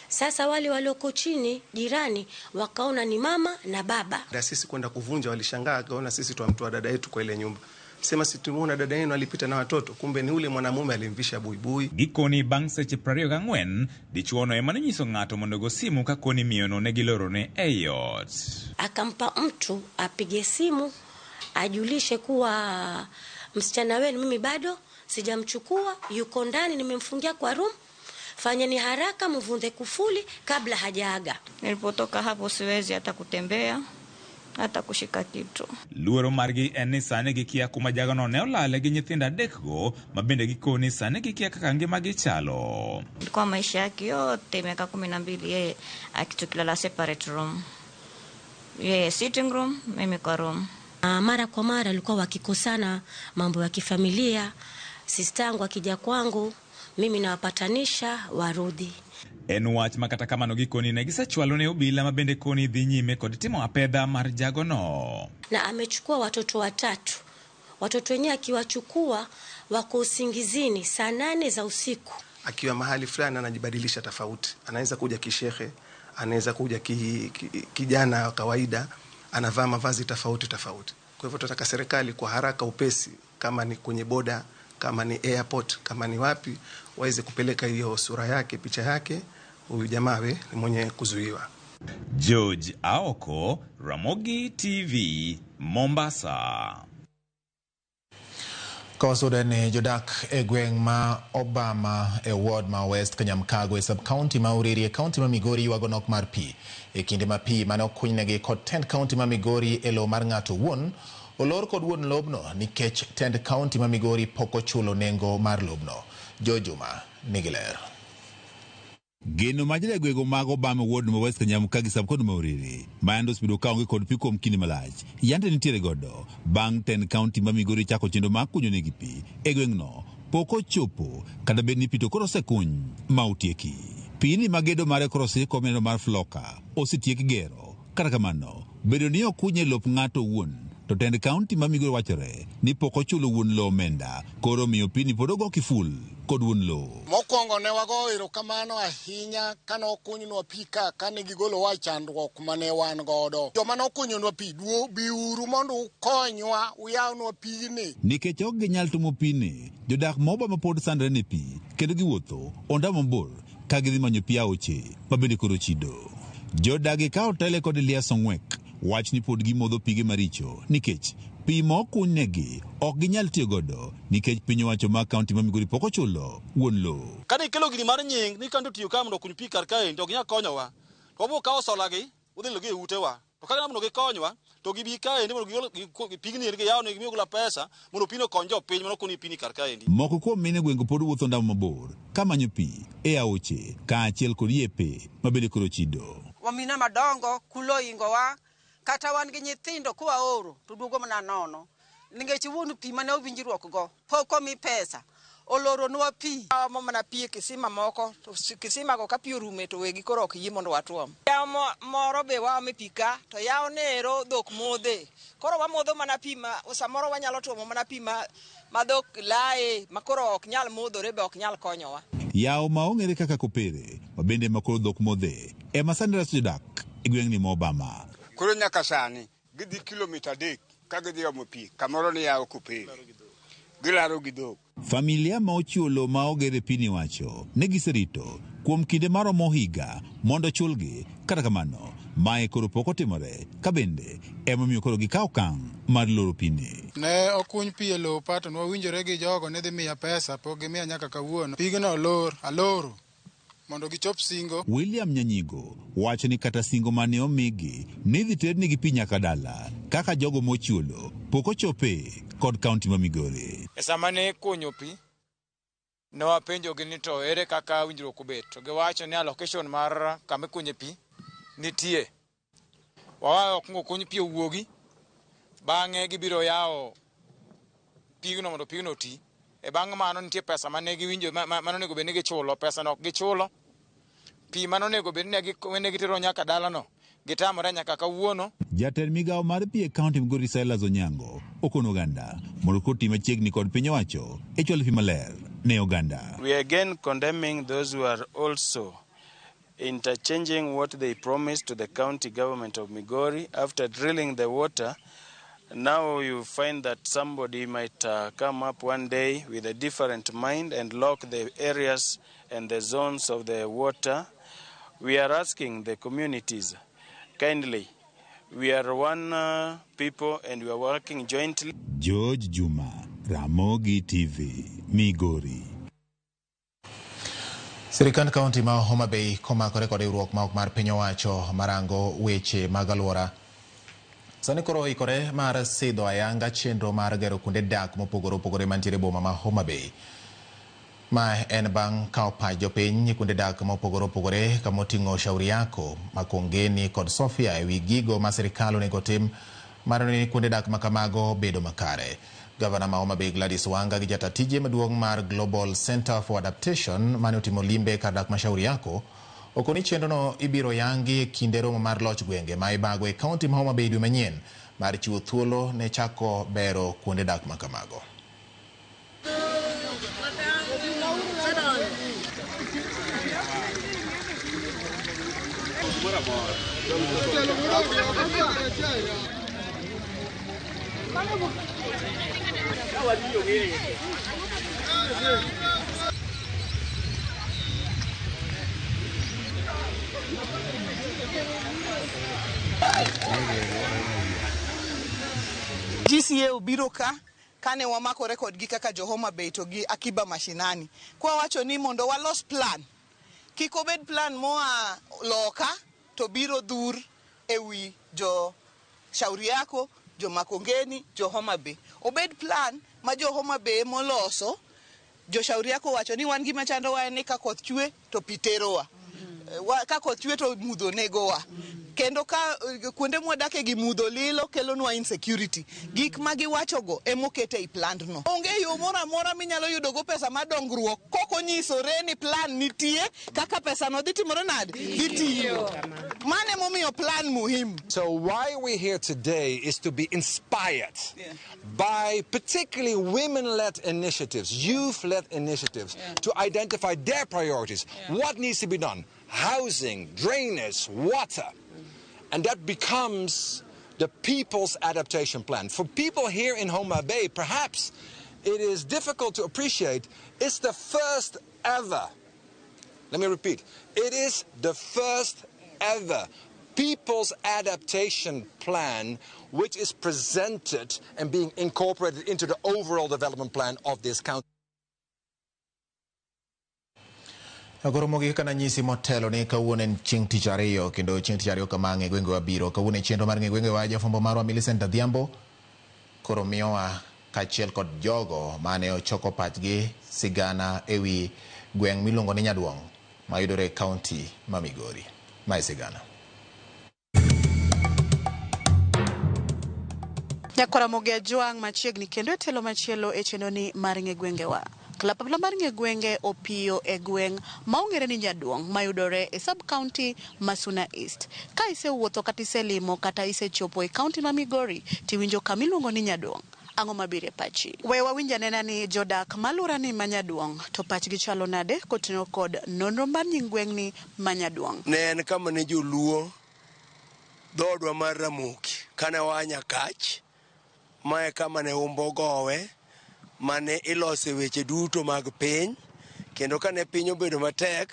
Sasa wale walioko chini jirani wakaona ni mama na baba. Na sisi kwenda kuvunja walishangaa, akaona sisi twamtoa dada yetu kwa ile nyumba. Sema si tumeona dada yenu alipita na watoto, kumbe ni ule mwanamume alimvisha buibui. Gikoni bang' seche 24, dichuono ema nonyiso ng'ato mondo ogo simu ka koni miyono ne gilorone ei ot. Akampa mtu apige simu ajulishe kuwa msichana wenu mimi bado sijamchukua, yuko ndani, nimemfungia kwa room. Fanyeni haraka mvunde kufuli kabla hajaaga. Nilipotoka hapo siwezi hata kutembea, hata kushika kitu. Luoro margi en ni sani gikia kuma jagono ne olale gi nyithindo adekgo ma bende gikoni sani gikia kaka ngimagi chalo. Ilikuwa maisha yake yote miaka 12 yeye akitukilala separate room. Yeye sitting room, mimi kwa room. Mara kwa mara alikuwa wakikosana mambo ya kifamilia. Sistangu akija kwangu mimi nawapatanisha warudi. En wach ma kata kamano gikoni ne gisechwalo ne obila ma bende koni dhi nyime kod timo apedha mar jagono. Na amechukua watoto watatu. Watoto wenyewe akiwachukua wako usingizini saa 8 za usiku. Akiwa mahali fulani anajibadilisha tofauti. Anaweza kuja kishehe, anaweza kuja kijana wa kawaida, anavaa mavazi tofauti tofauti. Kwa hivyo tunataka serikali kwa haraka upesi, kama ni kwenye boda, kama ni airport, kama ni wapi, waweze kupeleka hiyo sura yake, picha yake, huyu jamaa we ni mwenye kuzuiwa. George Aoko, Ramogi TV, Mombasa. Kawasude ni jodak e gweng' ma Obama e ward ma West Kanyamkago e sub-county ma Uriri e county ma Migori ywago nok mar pi. E kinde ma pi mane okunynegi kod tend county ma Migori e lowo mar ng'ato owuon, olor kod wuon lobno nikech tend county ma Migori pok ochulo nengo mar lobno. Jo Juma nigi ler. Geno ma jodagwego mag Obama ward ma West Kanyamkago sub-county ma Uriri ma yande osebedo kaonge kod pi kuom kinde malach yande nitiere godo bang' tend county ma Migori chako chenro mar kunyo negi pi e gweng'no pok ochopo kata bed ni pi to koro osekuny ma otieki. Pi ni ma gedo mare koro osiko mineno mar Floka osetiek gero. Kata kamano bedo ni okunye lop ng'ato owuon to tend county ma Migori wachore ni pok ochulo wuon lowo omenda koro miyo pi ni pod ogo kiful kod wuon lowo. Mokwongo ne wago erokamano ahinya kane okunywa pi ka kane gigolowa e chandruok mane wan godo. Joma nokunyonwa pi biuru mondo ukonywa uyawnwa pigni. Nikech ok ginyal tumo pini, jodak ma Obama pod sandre ne pi kendo giwuotho ondamo mabor ka gidhi manyo pi aoche ma bende koro chido. Jodak ka otele kod Elias Ong'wek wach ni pod gimodho pige maricho nikech pi ma okuny ok ginyal tiyo godo nikech piny owacho mar kaunti ma Migori pok ochulo wuon lowo. Kane ikelo gini mar nying ni kando tiyo ka mondo okuny pi kar kaendi ok ginyal konyowa. To wabiro kawo sola gi wadhi gi e utewa. To kaka mondo gikonywa to gibi kaendi mondo gigol pigni eri giyawne gimiyo gola pesa mondo pino okony jopiny mondo okuny pini kar kaendi. Moko kuom mine gweng'go pod wuotho ndamo mabor kamanyo pi e aoche kaachiel kod yepe ma bende koro chido. Wamina madongo kulo ingowa kata wan gi nyithindo kwaoro to duogo mana nono nikech wuon pi mane owinjruok go pok omi pesa oloronwa pi. Waomo mana pi e kisima moko to kisima go ka pi orume to wegi koro ok yie mondo watuom. Yawo moro be waome pi ka to yawo nero dhok modhe koro wamodho mana pi ma samoro wanyalo tuomo mana pi ma dhok lae ma koro ok nyal modhore be ok nyal konyowa. Yawo ma ong'ere kaka kopere ma bende ma koro dhok modhe ema sani reso jodak e gweng'ni ma Obama. Koro nyaka sani gidhi kilomita 3 ka gidhi omo pi kamoro ni yawo kopere gilaro gi dhok. Familia ma ochiwo lowo ma ogere pi ni wacho ne giserito kuom kinde maromo higa mondo chulgi. Kata kamano mae koro pok otimore ka bende emomiyo koro gikawo okang' mar loro pini. Ne okuny pi e lopa to nwawinjore gi jogo ni dhi miya pesa pok gimiya nyaka kawuono. Pigno olor aloro mondo gichop singo. William Nyanyigo wacho ni kata singo mane omigi ni dhi ternegi pi nyaka dala kaka jogo mochiwo lowo pok ochope kod kaunti ma Migori. E sama ne kunyo pi ne wapenjogi ni to ere kaka winjruok obet to giwacho ni allocation mar kama ikunye pi nitie. Wawayo okuongo kuny pi owuogi bang'e gibiro yawo pigno mondo pigno oti. E bang' mano nitie pesa mane giwinjo mane onego bed ni gichulo, pesa no ok gichulo. Pi mane onego bed ni ne gitero nyaka dalano Gitamore nyaka kawuono. Jatend migawo mar pi e kaunti Migori Silas Onyango okono oganda mondo koti machiegni kod piny owacho e chwalo pi maler ne oganda. We are again condemning those who are also interchanging what they promised to the county government of Migori after drilling the water. Now you find that somebody might come up one day with a different mind and lock the areas and the zones of the water. We are asking the communities, kindly, we are one people and we are working jointly. George Juma, Ramogi TV, Migori. Sirikand kaunti ma Homa Bay komakore kod riwruok ma ok mar piny owacho marango weche mag alwora sani koro oikore mar sidho ayanga chenro mar gero kuonde dak mopogore opogore mantiere e boma ma Homa Bay. Ma en bang' kawo pach jopiny kuonde dak mopogore opogore kamoting'o Shauri Yako, Makongeni kod Sofia ewi gigo ma sirikal onego tim mar neno ni kuonde dak makamago bedo makare. Gavana ma Homa Bay Gladys Wanga gi jata tije maduong' mar Global Center for Adaptation mane otimo limbe kar dak ma Shauri Yako okoni chenrono ibiro yangi e kinde romo mar loch gwenge ma ibago e kaunti ma Homa Bay dwe manyien mar chiwo thuolo ne chako bero kuonde dak makamago. GCA obiro ka kane wamako record gi kaka jo Homa Bay to gi Akiba Mashinani. Kwa wacho ni mondo walos plan. Kik obed plan moa loka to biro dhur ewi jo Shauri Yako, jo Makongeni, jo Homa Bay. Obed plan ma jo Homa Bay moloso, jo Shauri Yako wacho ni wan gima chandowa en ni ka koth chwe to pi terowa. Ka koth chwe to mudho negowa. Kendo ka kuonde mwadake gi mudho lilo kelonwa insecurity. Gik ma giwachogo emokete ei plan no. Onge yo moro amora minyalo yudogo pesa mar dongruok kok onyisore ni plan nitie kaka pesa no dhi timore nade? Dhi tiyo. Mano emomiyo plan muhimu. So why we're here today is to be inspired by particularly women-led initiatives, youth-led initiatives, to identify their priorities. What needs to be done? Housing, drainage, water. And that becomes the people's adaptation plan. For people here in Homa Bay, perhaps it is difficult to appreciate, it's the first ever, let me repeat, it is the first ever people's adaptation plan which is presented and being incorporated into the overall development plan of this county. Agoro mogik kana nyisi motelo ni kawuono en chieng' tich ariyo kendo chieng' tich ariyo kama ng'e gwengewa biro. Kawuono e chenro mar ng'e gwengewa jafwambo marwa Millicent Adhiambo koro miyowa kaachiel kod jogo mane ochoko pachgi sigana ewi gweng' miluongo ni Nyaduong' mayudore e kaunti ma Migori. Mae sigana. Nyakwara Mogi Ajwang' machiegni kendo e telo machielo e chenro ni mar ng'e gwengewa. Kalapapla mar ng'e gwenge opiyo e gweng' ma ong'ere ni Nyaduong' mayudore e sub-county ma Suna East. Ka isewuotho kata iselimo kata isechopo e kaunti ma Migori tiwinjo kama iluongo ni Nyaduong', ang'o mabiro e pachi? We wawinj anena ni jodak malworani ma Nyaduong' to pachgi chalo nade koting'o kod nonro mar nying gweng'ni ma Nyaduong'. Ne en kama ne joluo dhoodwa mar Ramogi kane waa Nyakach, mae kama ne umbo gowe, mane ilose weche duto mag piny, kendo kane piny obedo matek,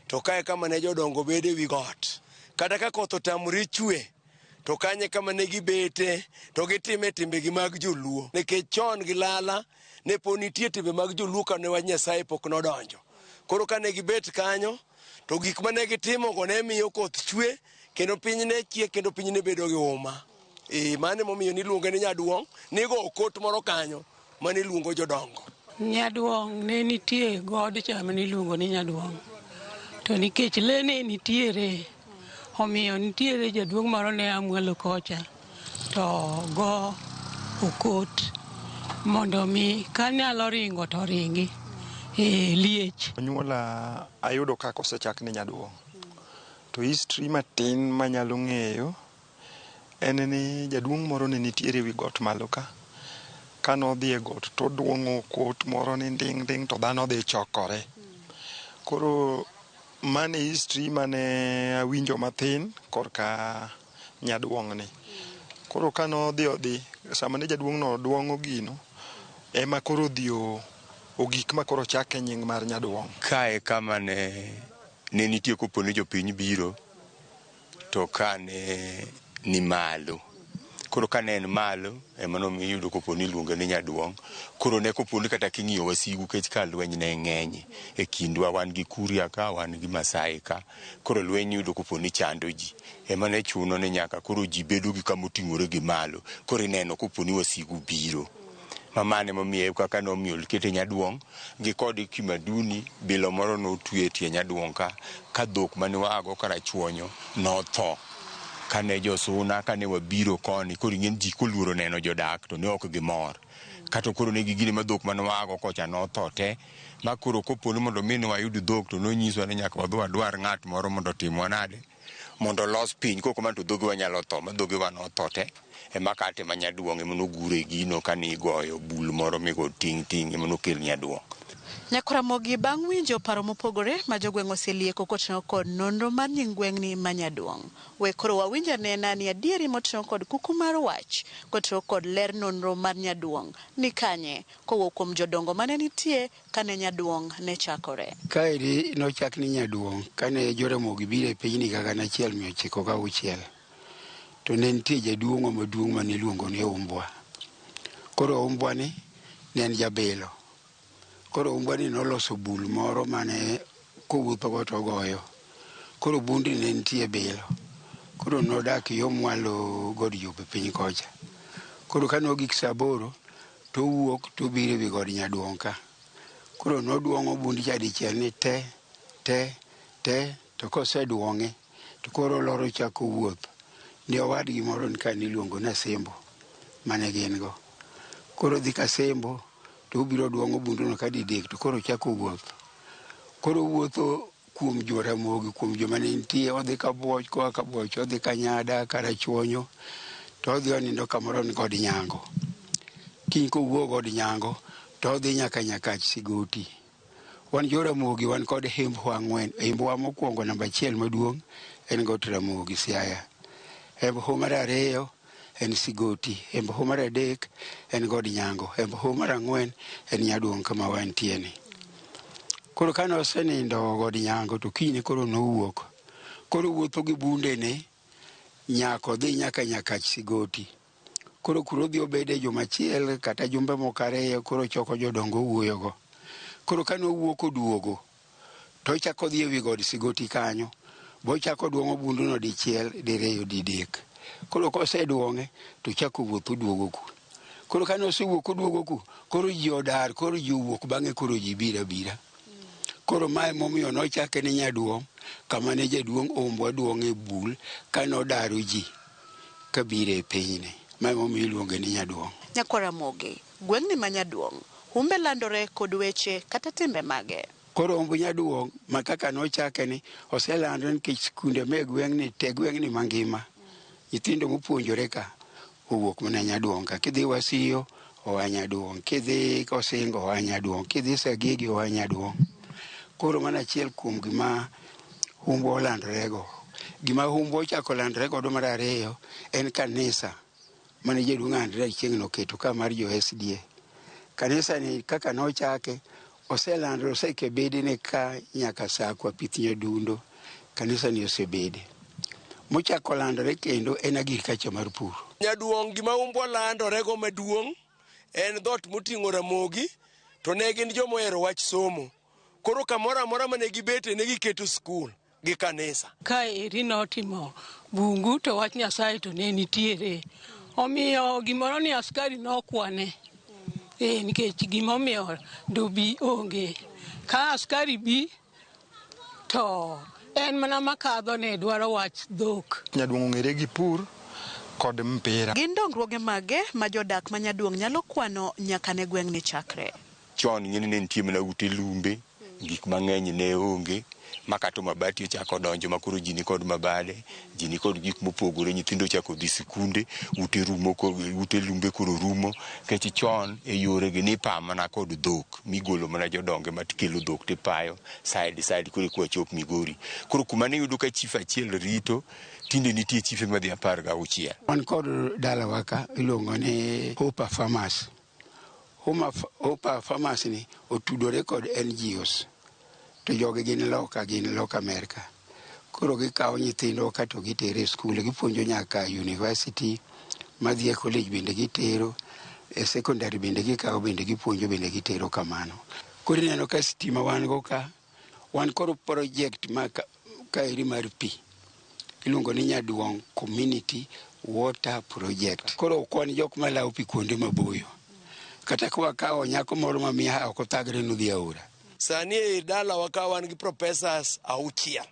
to kae kama ne jodongo bede wi got. Kata ka koth otamore chwe, to kanye kama ne gibete, to gitime timbegi mag joluo. Nikech chon gi lala, ne pod nitie timbe mag joluo kane wach Nyasaye pok nodonjo. Koro kane gibet kanyo, to gik mane gitimogo ne miyo koth chwe, kendo piny ne chiek, kendo piny ne bedo gi uma. Mano emomiyo niluonge ni Nyaduong', nigo okot moro kanyo mane iluongo jodongo. Nyaduong' ne nitie god cha mane iluongo ni Nyaduong'. To nikech le ne nitiere, omiyo nitiere jaduong' moro ne a mwalo kocha to go okot mondo mi kanyalo ringo to ringi e liech. Onyuola ayudo kaka osechak ni Nyaduong'. To history matin manyalo ng'eyo en ni jaduong' moro ne nitiere ewi got malo ka. Kane odhi e got to oduong'o kot moro ni nding' nding' to dhano dhi chokore. Koro mano e history mane awinjo mathin korka nyaduong' ni. Koro kane odhi odhi, sama ne jaduong' no duong'o gino, ema koro odhi ogik ma koro ochake nying mar nyaduong'. Kae kama ne nitie kopo ni jopiny biro, to ka ne ni malo. Koro ka ne en malo, ema nomiyo iyudo kopo ni iluonge ni nyaduong'. Koro ne kopo ni kata king'iyo wasigu kech ka lweny ne ng'eny e kindwa, wan gi Kuria ka, wan gi Masai ka. Koro lweny iyudo kopo ni chando ji. Ema ne chuno ni nyaka koro ji bedo gi kama oting'ore gi malo. Koro ineno kopo ni wasigu biro. Mamane momiyo kaka nomiyo kete nyaduong' gi kod Kimaduni bilo moro notwe e tie nyaduong' ka dhok mane waago Karachuonyo notho. Kane josuna kane wabiro koni koro ing'e ni ji koluoro neno jodak to ne ok gimor. Kata koro ne gigine ma dhok mane waago kocha notho te. Ma koro kopo ni mondo mi ne wayud dhok to nonyiswa ni nyaka wadhi wadwar ng'at moro mondo otimwa nade, mondo olos piny. Kok kamano to dhogewa nyalo tho, ma dhogewa notho te. Ema kate ma nyaduong' ema nogure gino kane igoyo bul moro migo ting' ting' ema nokel nyaduong'. Nyakoramogi bang' winjo paro mopogore ma jogweng' oselieko koting'o kod nonro mar nying gweng'ni ma Nyaduong'. We koro wawinj anena ni adieri moting'o kod kuku mar wach koting'o kod ler nonro mar Nyaduong' ni kanye kowuok kuom jodongo mane nitie kane Nyaduong' ne chakore. Kaeri nochak ni Nyaduong' kane Joramogi biro e pinyni higa 1906. To ne nitie jaduong' maduong' mane iluongo ni Umbwa. Koro Umbwa ni ne en jabilo. Koro Umbwa ni noloso bul moro mane kowuothogo to ogoyo. Koro bundi ne nitie bilo. Koro nodak yo mwalo god Jope piny kocha. Koro kane ogik saa 8 to owuok to obiro ewi god Nyaduong' ka. Koro noduong'o bundi cha dichiel ni te te te to koseduong'e to koro oloro chako wuoth. Ne owadgi moro ni ka niluongo ni Asembo mane gin go. Koro dhi Kasembo to obiro duong'o bunduno ka didek to koro chako wuoth. Koro wuotho kuom Joramogi, kuom joma ne nitie, odhi Kabuoch, koa Kabuoch odhi Kanyada, Karachuonyo, to odhi onindo kamoro ni kod Nyango. Kiny kowuok kod Nyango to odhi nyaka Nyakach Sigoti. Wan Joramogi wan kod hembwa ang'wen. Hembwa mokwongo namba 1 maduong' en got Ramogi Siaya. Hembwa mar 2 en Sigoti, hembwa mar 3 en God Nyango, hembwa mar 4 en Nyaduong' kama wantie ni. Koro kane osenindo God Nyango to kinyne koro nowuok. Koro wuotho gi bundene nyaka odhi nyaka Nyakach Sigoti. Koro kuro odhi obede juma achiel kata jumbe moko 2 koro choko jodongo owuoyogo. Koro kane owuok oduogo to ochako odhi ewi God Sigoti kanyo, bochako duong'o bunduno dichiel, diriyo, didek. Koro koseduong'e to chako wuoth oduogo ku. Koro kane osewuok oduogo ku, koro ji odar, koro ji owuok bang'e koro ji biro abira. Koro mae momiyo nochake ni Nyaduong' kama ne jaduong' Umbwa duong'e bul kane odaro ji kabiro e pinyni. Mae momiyo iluonge ni Nyaduong'. Nyakwaramogi, gweng'ni ma Nyaduong', humbe landore kod weche kata timbe mage. Koro humb Nyaduong' ma kaka nochake ni oselandore nikech skunde me gweng'ni te gweng'ni mangima. Nyithindo mopuonjore ka owuok mana Nyaduong' ka. Kidhi Wasiyo oa Nyaduong', kidhi Kosingo oa Nyaduong', kidhi Sagigi oa Nyaduong'. Koro mano achiel kuom gima humbwa olandorego. Gima humbwa ochako landore godo mar 2 en kanisa mane jaduong' Andrea chieng' noketo ka mar jo SDA. Kanisa ni kaka nochake oselandore, oseke bedene ka nyaka Sakwa Pith Nyadundo. Kanisa ni osebede. Mochako landore kendo en agriculture mar pur. Nyaduong' gima humbwa landorego maduong' en dhoot moting'o Ramogi to ne gin joma ohero wach somo. Koro kamoro amora mane gibete ne giketo skul gi kanisa. Ka eri notimo bungu to wach Nyasaye to ne nitiere. Omiyo gimoro ni askari nokwane. Nikech gimomiyo dobi onge. Ka askari bi to en mana makadho ne dwaro wach dhok. Nyaduong' ong'ere gi pur kod mpira. Gin dongruoge mage ma jodak ma Nyaduong' nyalo kwano nyaka ne gweng'ni chakre? Chon ing'e ni ne nitie mana ute lumbe, gik mang'eny ne onge. Ma kata mabati ochako donjo ma koro ji nikod mabade, ji nikod gik mopogore, nyithindo ochako dhi sikunde, ute rumo, ute lumbe koro rumo. Nikech chon e yoregi nipa mana kod dhok, migolo mana jodonge matikelo dhok tipayo side side koro eka wachop Migori. Koro kuma niyudo ka chief achiel rito, tinde nitie chife madhi 16. Wan kod dalawa ka iluongo ni Hopa Farmers. Hopa Farmers ni otudore kod NGOs. To jogi gin loka Amerka. Koro gikawo nyithindo ka to gitero e skul, gipuonjo nyaka university, madhi e college bende gitero, e secondary bende gikawo bende gipuonjo bende gitero kamano. Koro ineno ka stima wan go ka, wan kod project ma kaeri mar pi. Iluongo ni Nyaduong' Community Water Project. Koro ok wan jok malawo pi kuonde maboyo. Kata ka wakawo nyako moro ma miaha ok othagre nodhi aora. Sani e dalawa ka wan gi professors 6,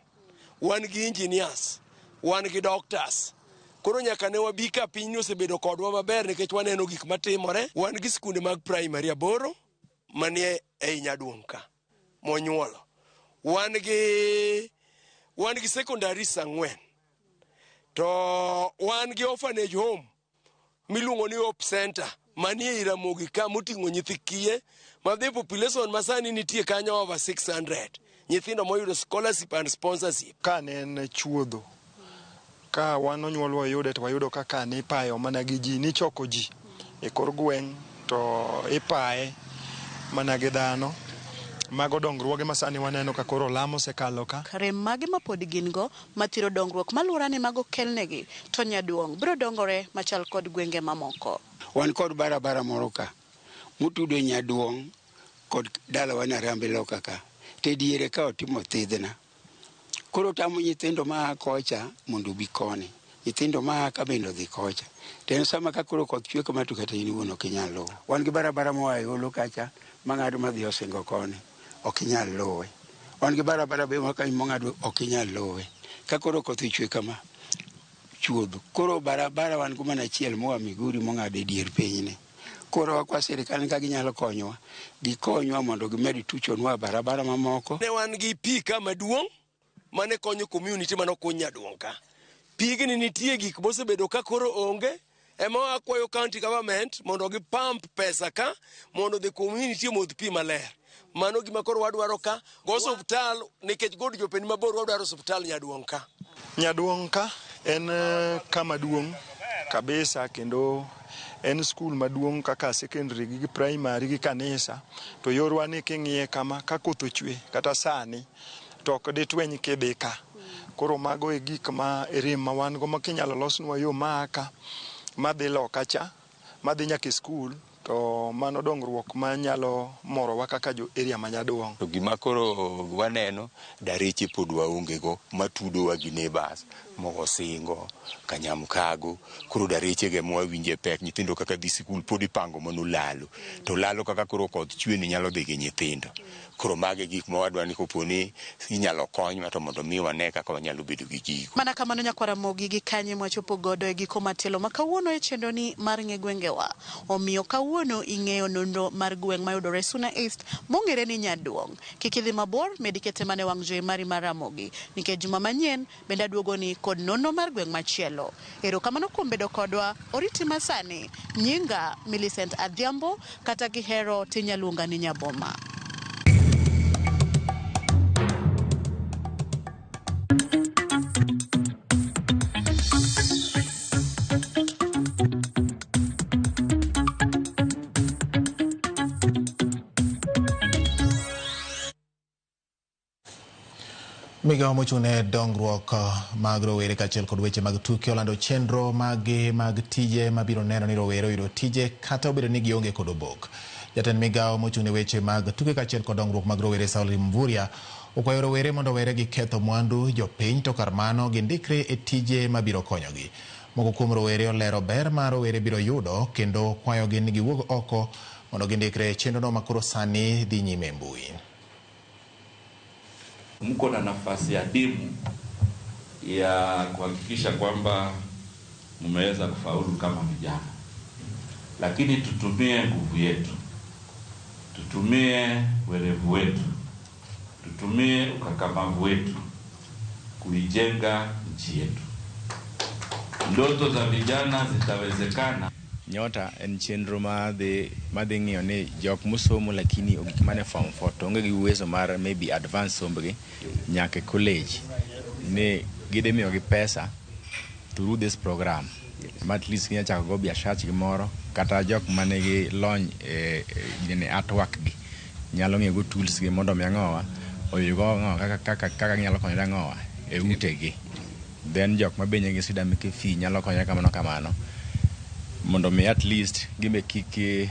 wan gi engineers, wan gi doctors. Koro nyaka ne wabi ka piny osebedo kodwa maber nikech waneno gik matimore. Wan gi skunde mag primary 8 manie ei Nyaduong' ka monyuolo. Wan gi secondaries 4. To wan gi orphanage home miluongo ni Hope Center manie Ramogi ka moting'o nyithi kiye ma the population masani nitie kanyo over 600 nyithindo moyudo scholarship and sponsorship. Ka ne en chuodho, ka wan onyuolwa wayude to wayudo kaka ne ipayo mana gi ji, nichoko ji e kor gweng' to ipaye mana gi dhano. Mago dongruoge ma sani waneno ka koro lamo osekalo ka. Rem mage ma pod gin go mathiro dongruok maluorani mago kelnegi to Nyaduong' biro dongore machal kod gwenge mamoko. Wan kod barabara moro ka motudo Nyaduong' kod dalawa Narambe loka ka. Te diere ka otimo thidhna. Koro tamo nyithindo maa kocha mondo obi koni. Nyithindo maa ka bende odhi kocha. To en sama ka koro koth chwe kama to kata in iwuon ok inyal luwo. Wan gi barabara moa e Olo kacha mang'ado madhi Osingo koni. Ok inyal luwe. Wan gi barabara be ma mong'ado ok inyal luwe. Ka koro koth ochwe kama chuodho. Koro barabara wan go mana achiel moa Migori mong'ado e dier pinyni. Koro wakwa sirikal ka ginyalo konyowa, gikonywa mondo gimed tuchonwa barabara mamoko. Ne wan gi pi ka maduong' mane konyo community mane okuny Nyaduong' ka. Pigni nitie gik mosebedo ka koro onge, ema wakwayo county government mondo gipump pesa ka mondo the community omodh pi maler. Mano gima koro wadwaro ka. Go osuptal nikech god jopiny mabor wadwaro osuptal Nyaduong' ka. Nyaduong' ka en kama duong' kabisa kendo en skul maduong' kaka secondary gi primary gi kanisa. To yorwa ni king'iye kama ka koth ochwe kata sani to ok ditweny kidhi ka. Koro mago e gik ma rem ma wan go ma kinyalo losnwa yo maa ka madhi loka cha madhi nyaka e skul to mano dongruok manyalo morowa kaka jo area ma Nyaduong'. To gima koro waneno dareche pod waonge go matudowa gi neighbors Mogosingo, Kanyamkago. Koro dareche ge mwawinje pek, nyithindo kaka dhi sikul pod ipango mano lalo. To lalo kaka koro koth chwe ni nyalo dhi gi nyithindo. Koro mage gik ma wadwa ni kopo ni inyalo konywa to mondo mi wane kaka wanyalo bedo gi gigo. Mana kamano nyakwara Ramogi gi kanye mwachopo godo e giko matelo ma kawuono e chenroni mar ng'e gwengewa. Omiyo kawuono ing'eyo nonro mar gweng' mayudore Suna East mong'ere ni Nyaduong'. Kik idhi mabor, med kete mane wang' jowi mari mar Ramogi. Nikech juma manyien bende aduogoni kod nonro mar gweng' machielo. Erokamano kuom bedo kodwa, oriti masani. Nyinga Millicent Adhiambo, kata gihero tinyaluonga ni Nyaboma. Migawo mochung' ne dongruok mag rowere kaachiel kod weche mag tuke olando chenro mage mag tije mabiro neno ni rowere oyudo tije kata obedo ni gionge kod obok. Jatend migawo mochung' ne weche mag tuke kaachiel kod dongruok mag rowere Saul Mvurya okwayo rowere mondo owere gi ketho mwandu jopiny to kar mano gindikre e tije mabiro konyogi. Moko kuom rowere olero ber ma rowere biro yudo kendo kwayogi ni giwuog oko mondo gindikre e chenrono makoro sani dhi nyime e mbui. Mko na nafasi adimu ya kuhakikisha kwamba mmeweza kufaulu kama vijana, lakini tutumie nguvu yetu, tutumie werevu wetu, Tutumie ukakamavu wetu kuijenga nchi yetu. Ndoto za vijana zitawezekana. Nyota en chenro madhi ng'iyo ni jok mosomo lakini ogik mane form 4 to onge gi uwezo mar maybe advance sombgi nyaka e college ni gidhi miyogi pesa through this program ma at least ginya chako go biashach gi moro kata jok manigi lony e artwork gi nyalo ng'iyo go tools gi mondo mi ang'owa oyugo ang'owa kaka ginyalo konyore ang'owa e utegi. Then jok ma be nigi sida meke fee nyalo konyore kamano kamano mondo mi at least gimbe kik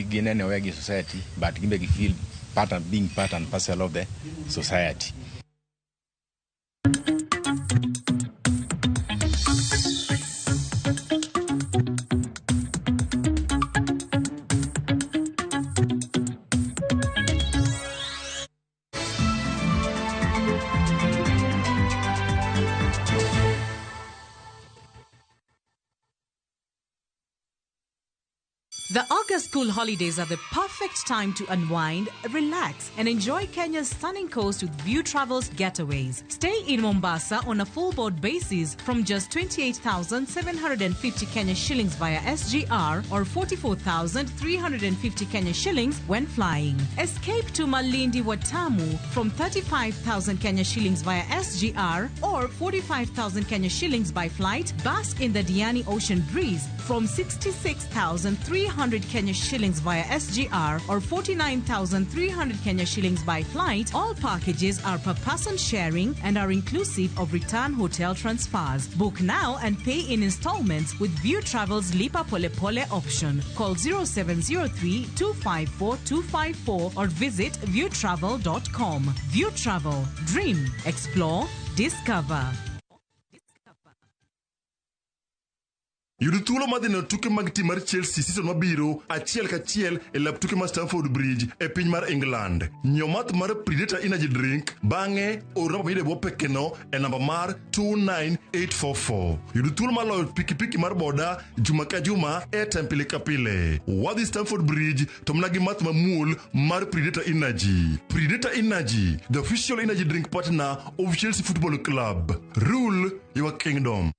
ginene owegi society but gimbe gi feel part and being part and parcel of the society. The August school holidays are the perfect time to unwind, relax, and enjoy Kenya's stunning coast with View Travels getaways. Stay in Mombasa on a full board basis from just 28,750 Kenya shillings via SGR or 44,350 Kenya shillings when flying. Escape to Malindi Watamu from 35,000 Kenya shillings via SGR or 45,000 Kenya shillings by flight. Bask in the Diani Ocean breeze from 66,300 Kenya shillings via SGR or 49,300 Kenya shillings by flight. All packages are per person sharing and are inclusive of return hotel transfers. Book now and pay in installments with View Travel's Lipa Pole Pole option. Call 0703 254 254 or visit viewtravel.com. View Travel. Dream, explore, discover. Yud thuolo mar dhi neno tuke mag tim mar Chelsea season mabiro achiel kachiel e lap tuke mar Stamford Bridge e piny mar England. Nyiew math mar Predator Energy Drink bang'e or namba miyudo e bwo pekeno e namba mar 29844. Yud thuolo mar loyo pikipiki mar boda juma ka juma airtime pile ka pile. Wadhi Stamford Bridge to mana gi math mamuol mar Predator Energy. Predator Energy, the official energy drink partner of Chelsea Football Club. Rule your kingdom.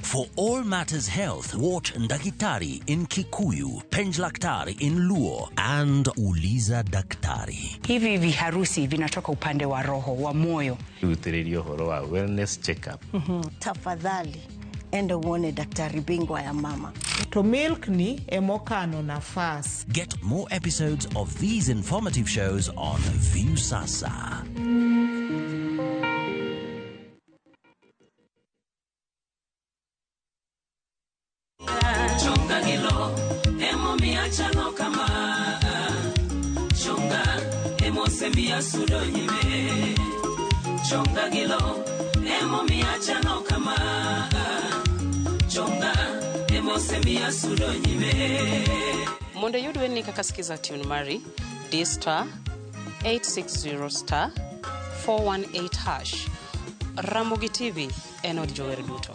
For all matters health, watch Ndakitari in Kikuyu, Penjlaktari in Luo, and Uliza Daktari. Hivi viharusi vinatoka upande wa roho, wa moyo. Utiriri ũhoro wa wellness check-up. Tafadhali enda uone daktari bingwa ya mama. To milk ni emokano nafas. Get more episodes of these informative shows on Viusasa. Chonga gilo, emo miachano kama. Chonga, emo sembia sudo nyime. Chonga gilo, emo miachano kama. Chonga, emo sembia sudo nyime. Mondo iyud werni kaka Skiza tune mari, D star 860 star 418 hash. Ramogi TV en od jower duto.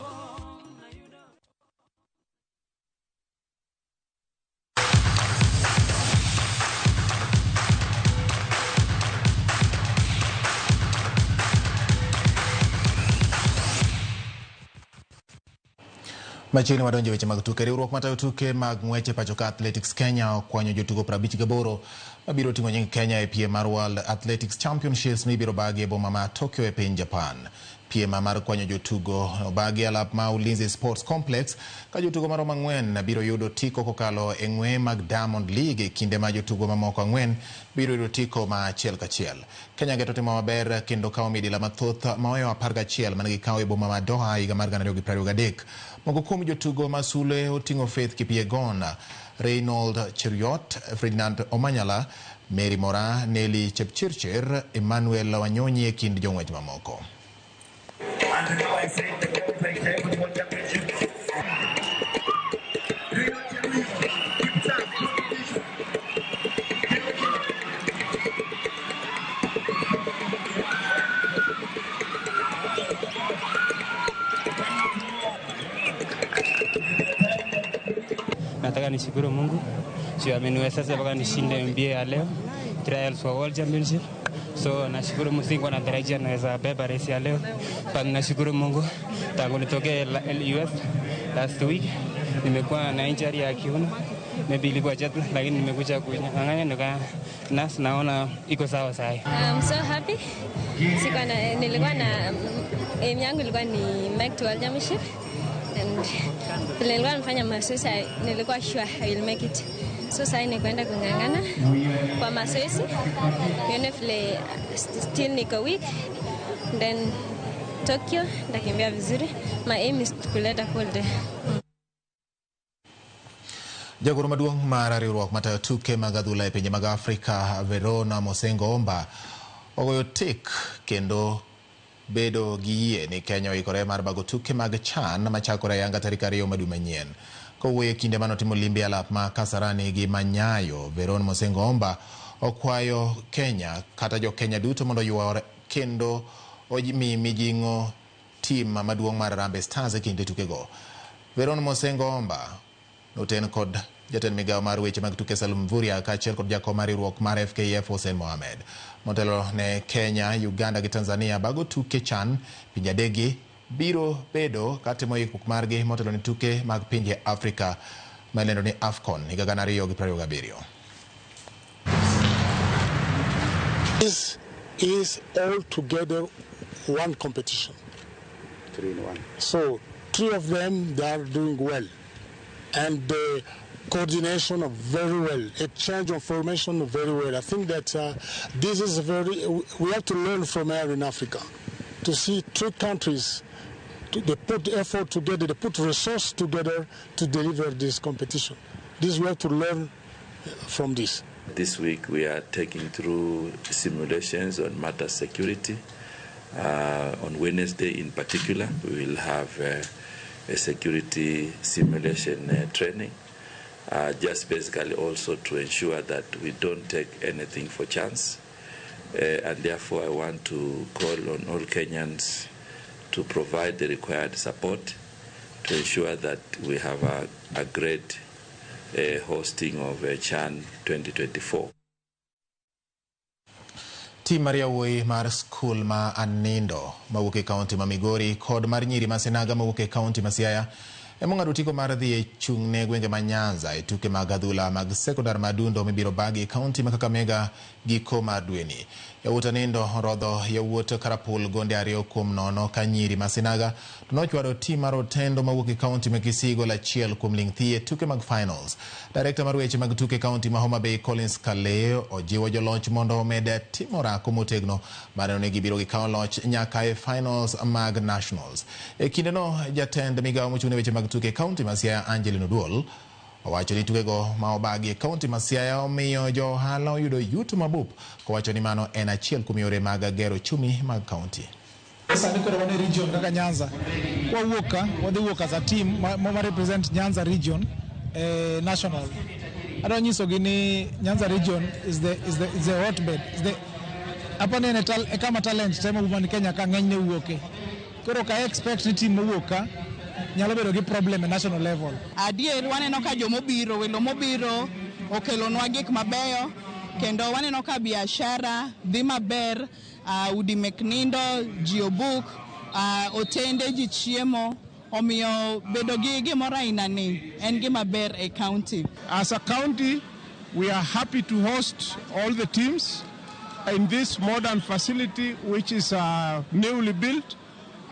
Machiegni wadonjo weche mag tuke. Riwruok matayo tuke mag ng'wech e pacho ka Athletics Kenya okwanyo jotugo 58 mabiro ting'o nying Kenya e piem mar World Athletics Championships mibiro bagi e boma ma Tokyo e piny Japan. Piem mar kwanyo jotugo obagi e alap ma Ulinzi Sports Complex ka jotugo maromo 4 biro yudo tiko kokalo e ng'we mag Diamond League e kinde ma jotugo mamoko 4 biro yudo tiko ma achiel kachiel. Kenya geto timo maber kendo kawo midila mathoth maoyo 11 mane gikawo e boma ma Doha higa mar 2023. Moko kuom jotugo ma sule oting'o Faith Kipyegon, Reynold Cheruiyot, Ferdinand Omanyala, Mary Mora, Nelly Chepchirchir, Emmanuel Wanyonyi e kind jong'wech mamoko. Nataka nishukuru Mungu juu ameniwezesha mpaka nishinde mbio ya leo trials for World Championship. So nashukuru Mungu, sikuwa natarajia naweza beba race ya leo, but nashukuru Mungu tangu nitokee US last week nimekuwa na injury ya kiuno, maybe ilikuwa jet lag, lakini nimekuja kunyang'anya nika nas naona iko sawa sahi. I'm so happy. Sikuwa na, nilikuwa na aim yangu ilikuwa ni make to World Championship, and vile nilikuwa nafanya mazoezi, nilikuwa sure I will make it. So sasa ni kwenda kung'ang'ana kwa mazoezi nione vile still niko weak, then Tokyo nitakimbia vizuri. My aim is kuleta gold. Jagoro maduong' mar riwruok matayo tuke mag adhula e pinje mag Afrika, Verona Mosengo Omba, ogoyo tik kendo bedo gi yie ni Kenya oikore mar bago tuke mag CHAN machakore ayanga tarik 2 ma dwe manyien. Kowuoyo e kinde manotimo limbe e alap ma Kasarani gi Manyayo, Veron Mosengo Omba okwayo Kenya kata jo Kenya duto mondo oywor kendo omi mijing'o tim maduong' mar Harambee Stars e kinde tukego. Veron Mosengo Omba noten kod jatend migawo mar weche mag tuke Salum Mvurya kaachiel kod jakom mar riwruok mar FKF Hussein Mohamed. Motelo ne Kenya, Uganda gi Tanzania bago tuke CHAN, pinje adekgi biro bedo katimo ikruok margi motelo ne tuke mag pinje Afrika ma ilendo ni AFCON higa 2027. This is all together one competition. 3 in 1. So 3 of them, they are doing well. And the coordination of very well, exchange of information very well. I think that this is very, we have to learn from here in Africa, to see 3 countries, they put effort together, they put resource together to deliver this competition. This we have to learn from this. This week we are taking through simulations on matter security. On Wednesday in particular, we will have a security simulation training, just basically also to ensure that we don't take anything for chance. And therefore I want to call on all Kenyans to provide the required support to ensure that we have a great hosting of CHAN 2024. Tim mar yawuoyi mar skul ma Anindo mawuok e kaunti ma Migori kod mar nyiri ma Sinaga mawuok e kaunti ma Siaya ema ong'ado otiko mar dhi e chung' ne gwenge ma Nyanza e tuke mag adhula mag sekondar ma Adundo mibiro bagi e kaunti ma Kakamega giko mar dweni. Yawuot Anindo orodho yawuot Karapul gonde 2-0 ka nyiri ma Sinaga to nochwado tim mar Otendo mawuok e kaunti ma Kisii gol 1 kuom ling' thi e tuke mag finals. Direkta mar weche mag tuke e kaunti ma Homa Bay Collins Kaleo ojiwo joloch mondo omed timo orako motegno mar neno ni gibiro gikawo loch nyaka e finals mag nationals. E kindeno jatend migawo mochung' ne weche mag tuke e kaunti ma Siaya Angeline Oduol owacho ni tukego ma obagi e kaunti ma Siaya omiyo jo ohala oyudo yuto mabup, kowacho ni mano en achiel kuom yore mag gero ochumi mag kaunti. Sani koro wan e region kaka Nyanza. Kwawuok ka, wadhi wuok as a team ma represent Nyanza region national. Adwa nyisogi ni Nyanza region is the hotbed. Is the apa ni en e kama talent te man Kenya ka ng'enyne wuoke. Koro ka expect ni team mowuok ka nyalo bedo gi problem e national level. Adier waneno ka jomobiro, welo mobiro okelonwa gik mabeyo kendo waneno ka biashara dhi maber, udi mek nindo ji obuk, otende ji chiemo, omiyo bedo gi gimoro aina ni en gima ber e county. As a county, we are happy to host all the teams in this modern facility, which is newly built,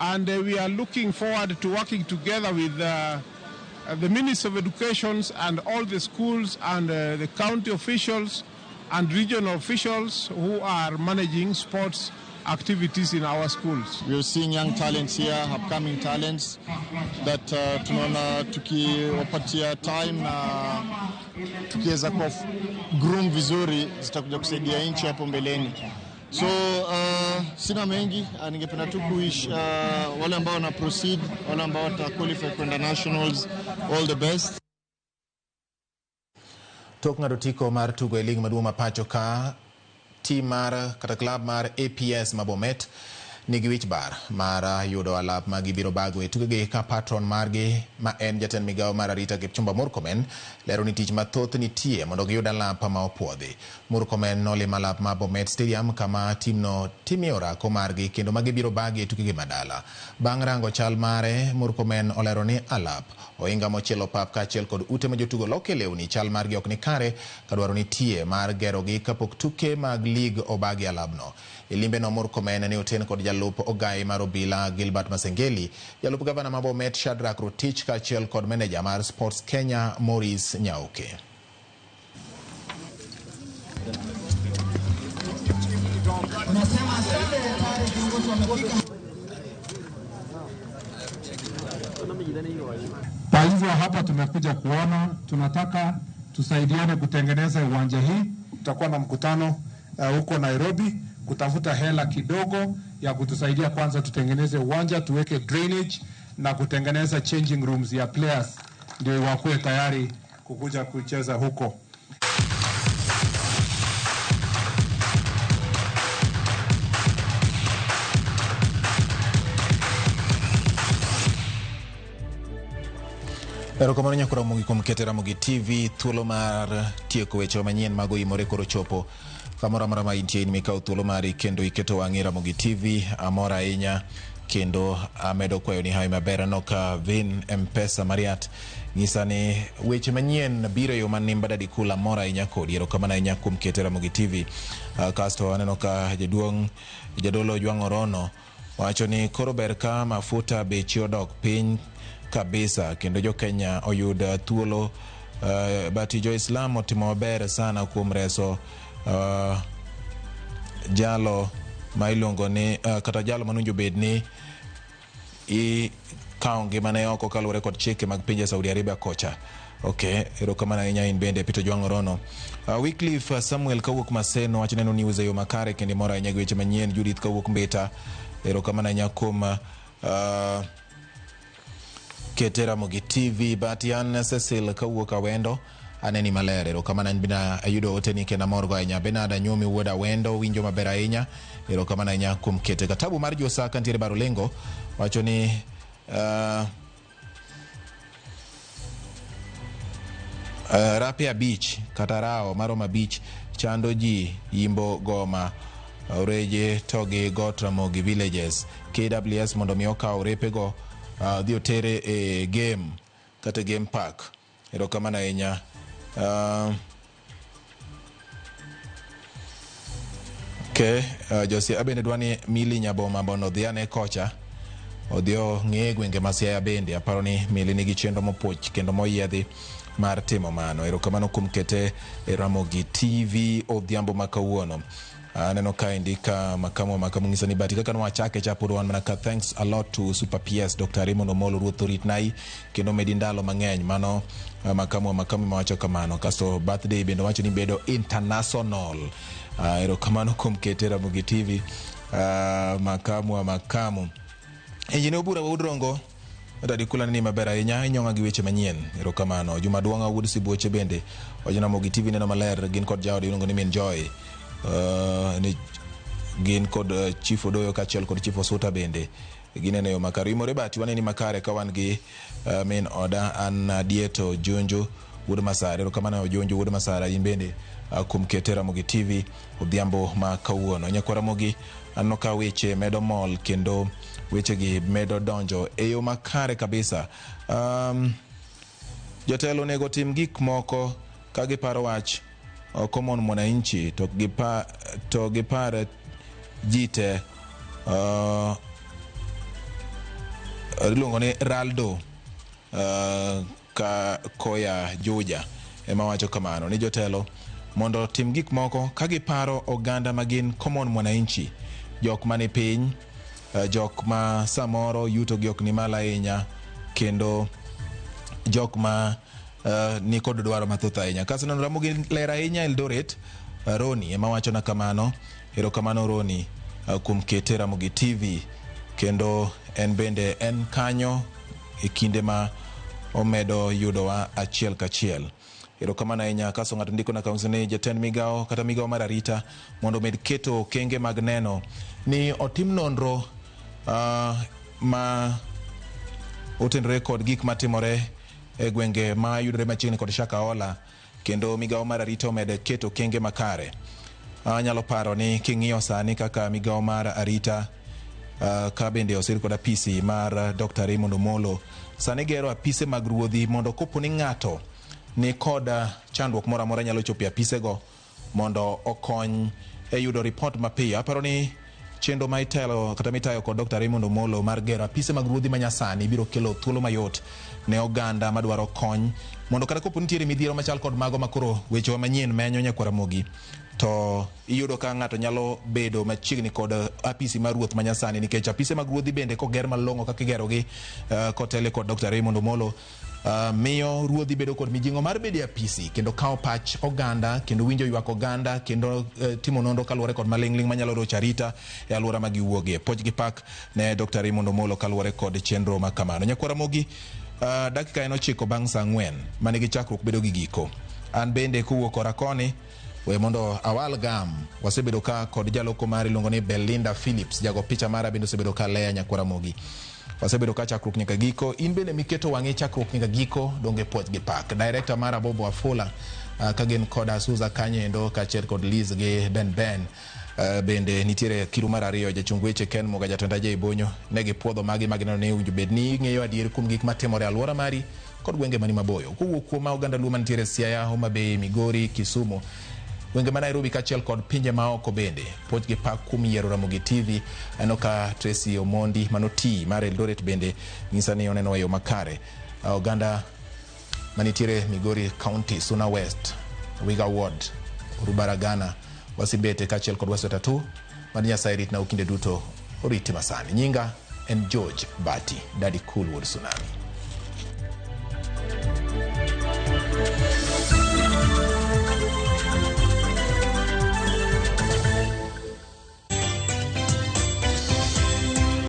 and we are looking forward to working together with the Ministry of Education and all the schools and the county officials and regional officials who are managing sports activities in our schools. We are seeing young talents here, upcoming talents that tunaona tukiwapatia time na tukiweza kuwa groom vizuri zitakuja kusaidia nchi hapo mbeleni. So sina mengi, ningependa tu kuwish wale ambao wana proceed, wale ambao wata qualify kwenda nationals, all the best. Tok ng'ado otiko mar tugo e lig maduong' ma pacho ka, tim mar kata klab mar APS ma Bomet nigi wich bar mar yudo alap ma gibiro bago e tukegi ka patron margi ma en jatend migawo mar arita Kipchumba Murkomen lero ni tich mathoth nitie mondo giyud alap ma opuodhi. Murkomen nolimo alap ma Bomet Stadium kama timno timie orako margi kendo ma gibiro bago e tukegi madala. Bang' rango chal mare, Murkomen olero ni alap, ohinga mochielo pap kaachiel kod ute ma jotugo loke lewni chal margi ok ni kare ka dwaro nitie mar gerogi kapok tuke mag lig obagi alabno. E limbeno Murkomen ne oten kod jalup ogai mar obila Gilbert Masengeli, jalup gavana ma Bomet Shadrack Rotich kaachiel kod meneja mar Sports Kenya Maurice Nyauke. Kwa hivyo hapa tumekuja kuona, tunataka tusaidiane kutengeneza uwanja hii. Tutakuwa na mkutano huko Nairobi kutafuta hela kidogo ya kutusaidia kwanza tutengeneze uwanja, tuweke drainage na kutengeneza changing rooms ya players ndio wakuwe tayari kukuja kucheza huko. Erokamano nyako Ramogi kuom keto Ramogi TV thuolo mar tieko weche manyien mag oimore koro chopo kamoro amora ma intie in mikawo thuolo mari kendo iketo wang'i Ramogi TV. Amor ahinya kendo amedo kwayo ni hawi maber. Aneno ka Vin M-Pesa Mariat nyisa ni weche manyien biro e yo manimba Daddy Cool. Amor ahinya kodi, erokamano ahinya kuom keto Ramogi TV. Kasto aneno ka jaduong' jadolo Ojwang' Orono wacho ni koro ber ka mafuta beche odok piny kabisa kendo jo Kenya oyud thuolo. But jo Islam otimo maber sana kuom reso jalo ma iluongo ni kata jalo manowinjo bed ni ikawo ngimane oko kaluwore kod chike mag pinje Saudi Arabia kocha. Okay, erokamano ahinya in bende Peter Ojwang' Orono. Wycliffe Samuel kawuok Maseno wacho neno news e yo makare kendo mor ahinya gi weche manyien. Judith kawuok Mbita, erokamano ahinya kuom kete Ramogi TV. Batian Cecil kawuok Awendo aneni maler, erokamano an bende ayudo oteni kendo amorgo ahinya. Benard Anyumi wuod Awendo winjo maber ahinya, erokamano ahinya kuom kete. Katabu mar Josaka ntiere Barolengo wacho ni rape abich kata rao maromo abich chando ji Yimbo Goma Oreje to gi Got Ramogi villages. KWS mondo mi okaw repego dhi otere e game kata game park. Erokamano ahinya. Okay, Josia abende dwa ni Mili Nyaboma mondo odhi ane kocha odhi ong'e gwenge ma Siaya bende. Aparo ni Mili nigi chenro mopuoch kendo moyiedhi mar timo mano. Erokamano kuom kete e Ramogi TV odhiambo ma kawuono. Aneno kaendi ka makamu ng'iso ni bati kaka nwachake cha pod wan mana ka thanks a lot to Super PS Dr. Raymond Omolo Ruoth oritnai kendo medi ndalo mang'eny. Mano makamu mawacho kamano. Kasto birthday bende wacho ni bedo international. Erokamano kuom kete Ramogi TV. Makamu. Engineer Obura wuod Rongo Daddy Cool ni maber ahinya inyong'a gi weche manyien. Erokamano. Juma Duong'a wuod Sibuoche bende wacho Ramogi TV neno maler gin kod jaode iluongo ni Min Joy. Ni gin kod Chief Odoyo kaachiel kod Chief Osuta bende gineno yo makare. Imore bati waneni makare ka wan gi min oda an Dieto Junju wuod Masara. Erokamano Junju wuod Masara in bende kuom kete Ramogi TV odhiambo ma kawuono. Nyakwa Ramogi aneno ka weche medo mol kendo wechegi medo donjo e yo makare kabisa. Jotelo onego tim gik moko ka giparo wach common mwananchi to gipar ji te. Iluongo ni Raldo ka koya Juja ema wacho kamano ni jotelo mondo tim gik moko ka giparo oganda ma gin common mwananchi, jok mani piny, jok ma samoro yuto gi ok ni malo ahinya kendo jok ma ni kod dwaro mathoth ahinya. Kasto neno Ramogi ler ahinya Eldoret, Roni ema wachona kamano. Erokamano Roni kuom kete Ramogi TV kendo en bende en kanyo e kinde ma omedo yudowa achiel kachiel. Erokamano ahinya. Kasto ng'ato ndiko na kaunsi ni jatend migawo kata migawo mar arita mondo omed keto okenge mag neno ni otim nonro ma otenore kod gik matimore e gwenge ma yudore machiegni kod Shakahola, kendo migawo mar arita omed keto okenge makare. Anyalo paro ni king'iyo sani kaka migawo mar arita, ka bende osir kod apisi mar Dr. Raymond Omolo, sani gero apise mag ruodhi mondo kopo ni ng'ato ni kod chandruok moro amora nyalo chopo e apisego mondo okony e yudo ripot mapiyo. Aparo ni chenro ma itelo kata mitayo kod Dr. Raymond Omolo mar gero apise mag ruodhi manyasani biro kelo thuolo mayot ne oganda madwaro kony, mondo kata kopo nitiere midhiero machal kod mago makoro wechewa manyien menyo nyakwaramogi, to iyudo ka ng'ato nyalo bedo machiegni kod apisi mar ruoth manyasani, nikech apise mag ruodhi bende koger malong'o kaka igerogi kotele kod Dr. Raymond Omolo, miyo ruodhi bedo kod mijing'o mar bedo e apisi kendo kawo pach oganda kendo winjo ywak oganda kendo timo nonro kaluwore kod maling'ling' manyalo rocho arita e alwora ma giwuogie. Puoch gi pak ne Dr. Raymond Omolo kaluwore kod chenro ma kamano. Nyakwaramogi, dakika en 9 bang' sa 4 manigi chakruok bedo gi giko. An bende kowuok kora koni, we mondo awal gam. Wasebedo ka kod jaloko mari iluongo ni Belinda Phillips, jago picha mara bende osebedo ka leya nyakwaramogi. Wasebedo ka chakruok nyaka giko. In bende miketo wang'i chakruok nyaka giko, donge puoch gi pak. Director mara Bobo Afula, ka gin koda Suza kanyo endo kaachiel kod Liz gi Ben Ben. Bende nitiere kiru mar ariyo jachung weche Ken Muga, jatend Ajay Bonyo, ne gipuodho magi ma gineno ni owinjo bed ni ing'eyo adier kuom gik matimore e alwora mari kod gwenge mani maboyo. Kowuok kuom oganda Luo mantiere Siaya, Homa Bay, Migori, Kisumu, gwenge ma Nairobi kaachiel kod pinje maoko bende. Puoch gi pak kuom yiero Ramogi TV. Aneno ka Tracy Omondi manoti mar Eldoret bende nyisa ni oneno e yo makare. Oganda manitiere Migori County, Suna West, Wiga Ward, Rubaragana, Wasimbete kaachiel kod Wasotatu, mad Nyasaye ritnau kinde duto, oriti masani. Nyinga en George Bati, Daddy Cool Wuod Tsunami.